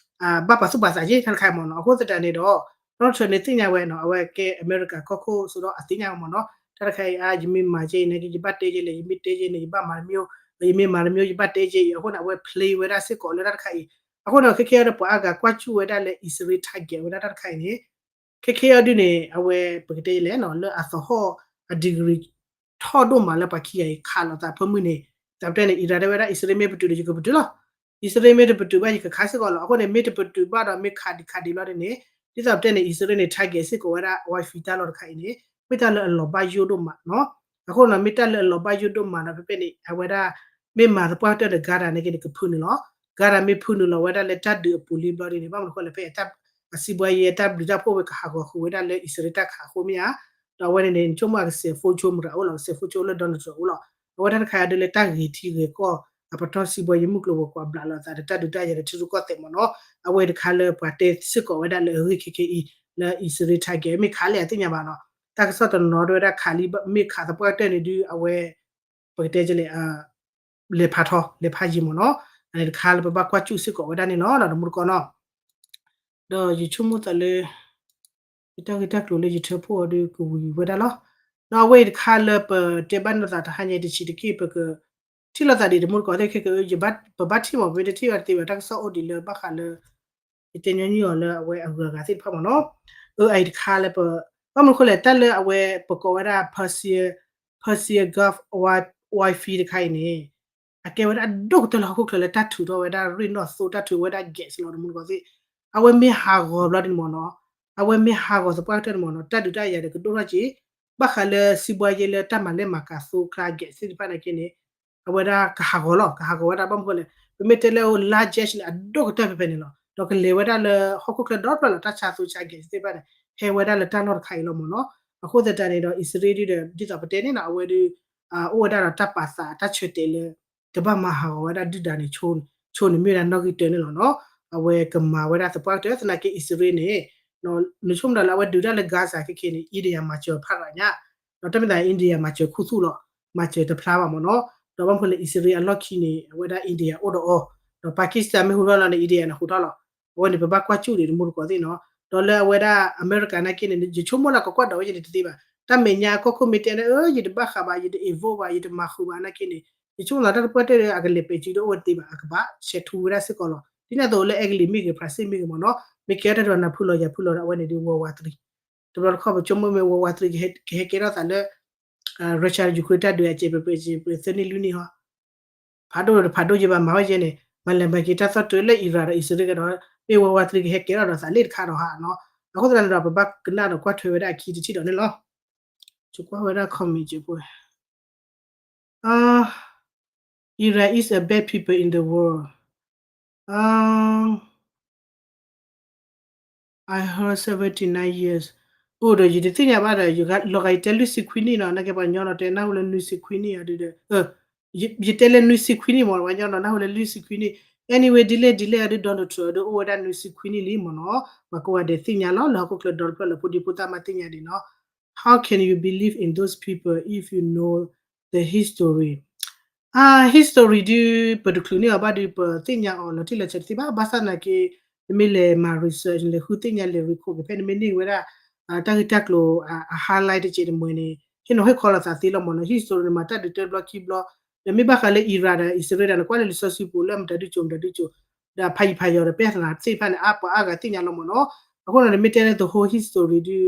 ဘၣ်ပာ်သူၣ်ပာ်သးက့ တၢ်တခါအံၤမ့ၢ်နီၤ, အဃိသတးန့ၣ်ဒီး Donald Trump န့ၣ်သ့ၣ်ညါဝဲနီၤ, အဝဲကဲအမဲရကၤကီၢ်ခိၣ် ဆိဒီးအသ့ၣ်ညါဝဲမ့ၢ်နီၤ, တၢ်တခါအံၤ ယမ့ၢ်မၤက့အံၤန့ၣ် ယဘၣ်တဲက့လဲၣ်, ယမ့ၢ်တဲက့န့ၣ် ယဘၣ်မၤတမံၤ, ယမ့ၢ်မၤတမံၤ ယဘၣ်တဲက့အံၤ, အဃိန့ၣ် အဝဲ play ဝဲဒၣ်စ့ၢ်ကီးလၢတၢ်တခါအံၤ, အဃိန့ၣ် ခဲခဲအံၤဒီး ပှၤအါဂၤကွၢ်စူၣ်ဝဲဒၣ်လၢ အံၣ်စရ့လး target ဝဲဒၣ်တၢ်တခါအံၤန့ၣ် ခဲခဲအံၤဒ်န့ၣ် အဝဲပကတဲလဲၣ်နီၤ လၢအသဟီၣ်အ degree ထီၣ်ဒိၣ်မးလၢပှၤခံဂၤအံၤခးလိာ်သးဖၢမုၢ်န့ၣ်, တၢ်ပတဲန့ၣ် Iran တဲဝဲဒၣ် အံၣ်စရ့လးမ့ၢ်ပတုာ်ဒီး ယကပတုာ်လီၤ, အံၣ်စရ့လးမ့ၢ်တပတုာ်ဘၣ် ယကခးစ့ၢ်ကီးလီၤ, အဃိန့ၣ် မ့ၢ်တပတုာ်ဘၣ်ဒီး မ့ၢ်ခးဒံးခးဒံးဘျီဒ်န့ၣ်, ဒ်သိးပတဲန့ၣ် အံၣ်စရ့လးန့ၣ် target စ့ၢ်ကီးဝဲဒၣ် wifi တၢ်လီၢ်တခါအံၤန့ၣ် မ့ၢ်တၢ်လၢအလီၤဘၣ်ယိၣ်ဒိၣ်မးနီၤ, အဃိနီၤ မ့ၢ်တၢ်လၢအလီၤဘၣ်ယိၣ်ဒိၣ်မးဒီး ဖဲဖဲန့ၣ် အဝဲဒၣ် မ့ၢ်မၤသပှၢ်ကတၢၢ်ဒီး Qatar န့ၣ်က့န့ၣ် ကဖုနုာ်လီၤ, Qatar မ့ၢ်ဖုနုာ်လီၤဝဲဒၣ်လၢတၢ်ဒုးအပူၤလံဘျီဒ်န့ၣ် ဘၣ်မနုၤဃိလဲၣ် ဖဲအစံးဘှါယဲ တၢ်ဘျုးတၢ်ဖှိၣ်ဝဲကဟးဂီၤဃုာ်ဝဲဒၣ်လၢအံၣ်စရ့လးတၢ်ခးအဃိမ့ၢ်ဧါ, ဒီးအဝဲန့ၣ်န့ၣ် နဆိကမိၣ်အကစဲး photo မတၤအိၣ်လီၤ, ကစဲး photo လၢ Donald Trump အိၣ်လီၤ, အဝဲတၢ်တခါအံၤဒ်လၢတၢ်ဂ့ၤထံဂ့ၤကီၢ် အပတီၢ်စံးဘှါယဲမုၢ်ကျိၤဝဲၤကွာ်ဘျးလိာ်သးဒီးတၢ်ဒုးတၢ်ယၤဒီးထံရူၢ်ကီၢ်သဲးမ့ၢ်နီၤ, အဝဲတခါလၢပှၤတဲစ့ၢ်ကီးဝဲဒၣ်လၢအဂ့ၢ်ခဲခဲအံၤ လၢအံၣ်စရ့လး target မ့ၢ်ခးလဲၣ်အသ့ၣ်ညါဘၣ်နီၤ, တၢ်ကစီၣ်တနီၤနီၤတဲဝဲဒၣ်ခးလံ မ့ၢ်ခးသပှၢ်ကတၢၢ်န့ၣ်ဒုးအဝဲ ပကတဲလဲၣ် လဲၤဖးထီ လဲၤဖးယံၤမ့ၢ်နီၤ, အန့ၣ်တခါလၢပဘၣ်ကွၢ်စူၣ်စ့ၢ်ကီးဝဲဒၣ်န့ၣ်လီၤ ဒီးတမူတကိးနီၤ, ဒီးယဆိကမိၣ်သးလၢ ယတၢ်ဂ့ၢ်တၢ်ကျိၤလၢယထၢဖှိၣ်အီၤဒုးကဝံၤဝဲဒၣ်လီၤ, ဒီးအဝဲအံၤတခါလၢပတဲဘၣ်န့ၢ်လိာ်သးတဟါညါတဆံးတက့ၢ် ပကထံၣ်လိာ်သးဒ်တမူတကိးသ့ၣ်ခဲက ပဘၣ်ထံၣ်မ့ၢ် ပမ့ၢ်တထံၣ်ဘၣ်တသ့ဘၣ် တၢ်ကစီၣ်အိၣ်ဒံးလၢဘၣ်ဃးလၢ ယတဲညီနုၢ်အီၤလၢအဝဲအဂုၤအဂၤသ့ၣ်တဖၣ်မ့ၢ်နီၤ, အအံၤတခါလၢပ ဘၣ်မနုၤဃိလဲၣ် တၢ်လၢအဝဲပကိးဝဲဒၣ် Persian Gulf wifi တခါအံၤန့ၣ် အကဲဝဲဒၣ်အဒိၣ်ကတၢၢ်လၢဟီၣ်ခိၣ်ချၢလၢတၢ်ထုးထီၣ်ဝဲဒၣ်ရ့ၣ်နီၣ်သိ တၢ်ထုးဝဲဒၣ် gas လီၤ တမူတကိးသ့ၣ်, အဝဲမ့ၢ်ဟးဂီၤဘျီဒ်န့ၣ်မ့ၢ်နီၤ, အဝဲမ့ၢ်ဟးဂီၤသပှၢ်ကတၢၢ်န့ၣ်မ့ၢ်နီၤ တၢ်ဒုးတၢ်ယၤဒီးကဒိၣ်ထီၣ်က့ၤ, ဘၣ်ဃးလၢစံးဘှါယဲလၢတၢ်မၤလဲၢ်မၤကၤသိချါ gas သ့ၣ်တဖၣ်နာ်က့န့ၣ် အဝဲဒၣ်ကဟးဂီၤလီၤ ကဟးဂီၤဝဲဒၣ် ဘၣ်မနုၤဃိလဲၣ် ပမ့ၢ်တဲလၢ largest န့ၣ် အဒိၣ်ကတၢၢ်ဖဲဖဲန့ၣ်လီၤ ဒီးကလဲၤဝဲဒၣ်လၢဟီၣ်ခိၣ်ချၢဒီဖျၢၣ်လီၤ တၢ်ဆါသိဆါ gas သ့ၣ်တဖၣ်န့ၣ် ဟဲဝဲဒၣ်လၢတၢ်လီၢ်တခါအံၤလီၤမ့ၢ်နီၤ, အဃိသတးန့ၣ်ဒီး အံၣ်စရ့လးဒုးဒီး ဒ်သိးပတဲန့ၣ်နီၤ အဝဲဒုး အိၣ်ဝဲဒၣ်ဒီးတၢ်ပာ်သးတၢ်ဆၢတဲာ်လၢ ကဘၣ်မၤဟးဂီၤဝဲဒၣ်ဒုၣ်ဒါန့ၣ် ဆိန့ၣ်မ့ၢ်ဝဲဒၣ်နီၣ်ဂံၢ်တၢန့ၣ်လီၤနီၤ. အဝဲကမၤဝဲဒၣ်သပှၢ်ကတၢၢ် သနာ်က့အံၣ်စရ့လးန့ၣ် နဆိကမိၣ်ဒီးလၢအဝဲဒုးတၢ်လၢ Gaza ခဲခဲန့ၣ် India မၤစၢၤဖးရၤညါ ဒီးတၢ်မ့ၢ်သး India မၤစၢၤခူသူၣ်လီၤ. မၤစၢၤတဖျါဘၣ်မ့ၢ်နီၤ. ဒီးဘၣ်မနုၤလၢအံၣ်စရ့လးအလီၢ်ခံန့ၣ် အဝဲဒၣ် India အိၣ်ဒီးအီၤ, ဒီး Pakistan မ့ၢ်ဟူထီၣ်လီၤန့ၣ် India န့ၣ်ဟူထီၣ်လီၤ. အဝဲန့ၣ် ပဘၣ်ကွၢ်ကၠူၣ်ဒံးတမူတကိးသ့ၣ်နီၤ. ဒီးလၢအဝဲဒၣ်အမဲရကၤနာ်က့န့ၣ် ယဆိကမိၣ်လၢကကွၢ်ဒီးဝဲယတသ့ဘၣ်. တၢ်မဲာ်ညါကီၢ်ခိၣ်မ့ၢ်တဲန့ၣ် အၢ ယတဘၣ်ဃးဘၣ် ယတ involve ဘၣ် ယတမၤဃုာ်ဘၣ်နာ်က့န့ၣ် ယဆိကမိၣ်လီၤ တၢ်တပှၢ်တၢၢ်ဒီးအကလဲၤပဲာ်စုဒီးအိၣ်ဝဲတသ့ဘၣ် အကဘၣ်ဆဲးထူဝဲဒၣ်စ့ၢ်ကီးလီၤ. ဒ်န့ၣ်အသိးလၢအဲကလံးမ့ၢ်ဂ့ၤ ဖရၣ်စ့ၣ်မ့ၢ်ဂ့ၤမ့ၢ်နီၤ မ့ၢ်ကဲထီၣ်တၢ်ဒိးနၢ်ဖုလီၤယၤဖုလီၤဒီး အဝဲန့ၣ်ဒုး World War Three တဘျီတခီၣ် ပဆိကမိၣ်မ့ၢ် World War Three ကဟဲကဲထီၣ်သးလၢ Russia Ukraine တၢ်ဒုးအစဲး ပပသၢနံၣ်လွံၢ်နံၣ်ဟီ ဖးဒိၣ်ဒီးဖးဒိၣ်ယဘၣ်မၤဝဲယဲန့ၣ် မၤလဲၤမၤက့ၤတၢ်သီၣ်တၢလၢ Iran ဒီးအံၣ်စရ့လးကဒီး မ့ၢ် World War Three ကဟဲကဲထီၣ်ဒီးသးလ့ၣ်တခါဒီးဟးနီၤ. အဃိသတးန့ၣ်ဒီး ပဘၣ်ကနၣ်ဒီးကွၢ်ထွဲဝဲဒၣ်အခံတထံၣ်ဒီးန့ၣ်လီၤ. ယကွၢ်ဝဲဒၣ် comment က့ဖိ Iran is a bad people in the world. Um, I heard seventy-nine years. အိၣ်ဒီးယတသ့ၣ်ညါဘၣ်ဒီး လီၤဂာ်ယတဲလွံၢ်ဆံခွံနံၣ်နီၤ နာ်က့ပှၤကညီနီၤ တဲနၢ်ဟူလၢနွံဆံခွံနံၣ်အီၤဒုဒီး ယတဲလၢနွံဆံခွံနံၣ်မ့ၢ် ပှၤကညီနီၤ နၢ်ဟူလၢလွံၢ်ဆံခွံနံၣ် anyway ဒ်လဲၣ်ဒ်လဲၣ်အီၤဒု Donald Trump အီၤဒု အိၣ်ဝဲဒၣ်နွံဆံခွံနံၣ်လံမ့ၢ်နီၤ ပှၤကိးဂၤဒဲးသ့ၣ်ညါလီၤ လၢဟီၣ်ခိၣ်ချၢဒီတဖျၢၣ်လၢဖိဒံဖိသၣ်မးသ့ၣ်ညါဒံးနီၤ How can you believe in those people if you know the history? အ history ဒု ပတချုးန့ၢ်အီၤဘၣ်ဒု ပသ့ၣ်ညါအီၤလီၤတံၢ်လီၤဆဲးတသ့ဘၣ် ဘၣ်ဆၣ်သနာ်က့ နမ့ၢ်လဲၤမၤ research လဲၤဃုသ့ၣ်ညါလဲၤ recall က့ၤဖဲနမ့ၢ်န့ၢ်ဝဲဒၣ် တၢ်ဂ့ၢ်တၢ်ကျိၤ အ highlight တကဲးတမှဲၤန့ၣ် ဟ့ၣ်နီၤဟ့ၣ်ခီလိာ်သးသ့လီၤမ့ၢ်နီၤ history န့ၣ် မၤတၢ်ဒုးတၢ်ဘျီခံဘျီ ဒီးမ့ၢ်ဘၣ်ဃးလၢ Iran ဒီး အံၣ်စရ့လးဒီး နကွၢ်လၢလံာ်စီဆှံပူၤလၢမတၤဒုကၠိၤမတၤဒုကၠိၤ ဒီးဖးယံၤဖးယီၤဒီး ပြဿနာ သ့ၣ်တဖၣ်န့ၣ် အါပှၤအါဂၤသ့ၣ်ညါလီၤမ့ၢ်နီၤ အဃိန့ၣ် နမ့ၢ်တဲလၢ the whole history ဒု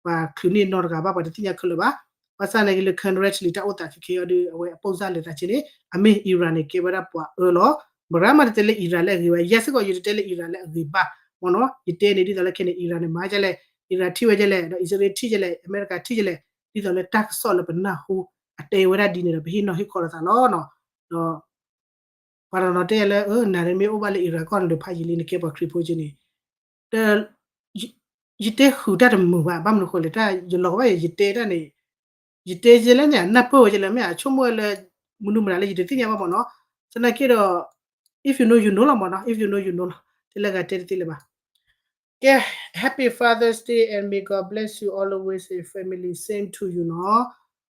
ပှၤချုးန့ၢ်နီတဂၤဘၣ် ပှၤတသ့ၣ်ညါခဲလၢာ်ဘၣ်. ဘၣ်ဆၣ်နာ်က့လၢ currently တၢ်အိၣ်သးခဲခဲအီၤဒု အဝဲအပိၢ်စၢ်လဲၤသးဆ့န့ၣ် အမ့ၢ် Iran န့ၣ် ကဲဝဲဒၣ်ပှၤအၢလီၤ. မရါမးတတဲလၢ Iran လၢအဂ့ၤဘၣ် ယဲစ့ၢ်ကီး ယတတဲလၢ Iran လၢအဂ့ၤဘၣ် မ့ၢ်နီၤ ယတဲန့ၣ် ဒ်သိးလၢခဲန့ၣ် Iran န့ၣ် မၤဒ်လဲၣ် Iran ထံၣ်ဝဲဒ်လဲၣ် ဒီး အံၣ်စရ့လးထံၣ်ဒ်လဲၣ် အမဲရကၤထံၣ်ဒ်လဲၣ် ဒ်သိးလၢတၢ်ကစီၣ်လၢပနၢ်ဟူ အတဲဝဲဒၣ်ဒ်န့ၣ်ဒီး ပဟ့ၣ်နီၤဟ့ၣ်ခီလိာ်သးလီၤနီၤ. ဒီး ပှၤတနီၤတဲလၢ နၤမ့ၢ်အိၣ်ဘၣ်လၢ Iran ကီၢ်န့ၣ်ဒီး ဖးယံာ်လံ နကဲပှၤခရံာ်ဖိက့န့ၣ် ဒီး ယတဲဃုာ်တၢ်တမုာ်ဘၣ် ဘၣ်မနုၤဃိလဲၣ် တၢ်ယလီၤကဘၣ်ယဲ ယတဲတၢ်န့ၣ် ယတဲယဲလဲၣ်န့ၣ် အနၢ်ပၢၢ်ဝဲယဲလဲၣ် မ့ၢ်အဆိကမိၣ်ဝဲလၢ မနုၤမတၤလၢယတသ့ၣ်ညါဘၣ်မ့ၢ်နီၤ သနာ်က့ဒီး if you know you know လီၤမ့ၢ်နီၤ if you know you know လီၤ တဲလၢဂၤတဲတသ့လၢၤဘၣ် ကဲ Happy Father's Day and may God bless you always and family same to you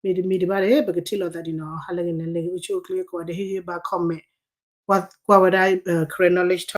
နီၤ မ့တမ့ၢ်တဘၣ်န့ၣ် ပကထံၣ်လိာ်သးဒ်နီၤ ဟါလၢဂ့ၤ နၤလၢဂ့ၤ အိၣ်ဆူၣ်အိၣ်ချ့ ကိးဂၤဒဲးဟ့ၣ်ဂံၢ်ဘါ comment ကွၢ်ဝဲဒၣ် Karen Knowledge Talk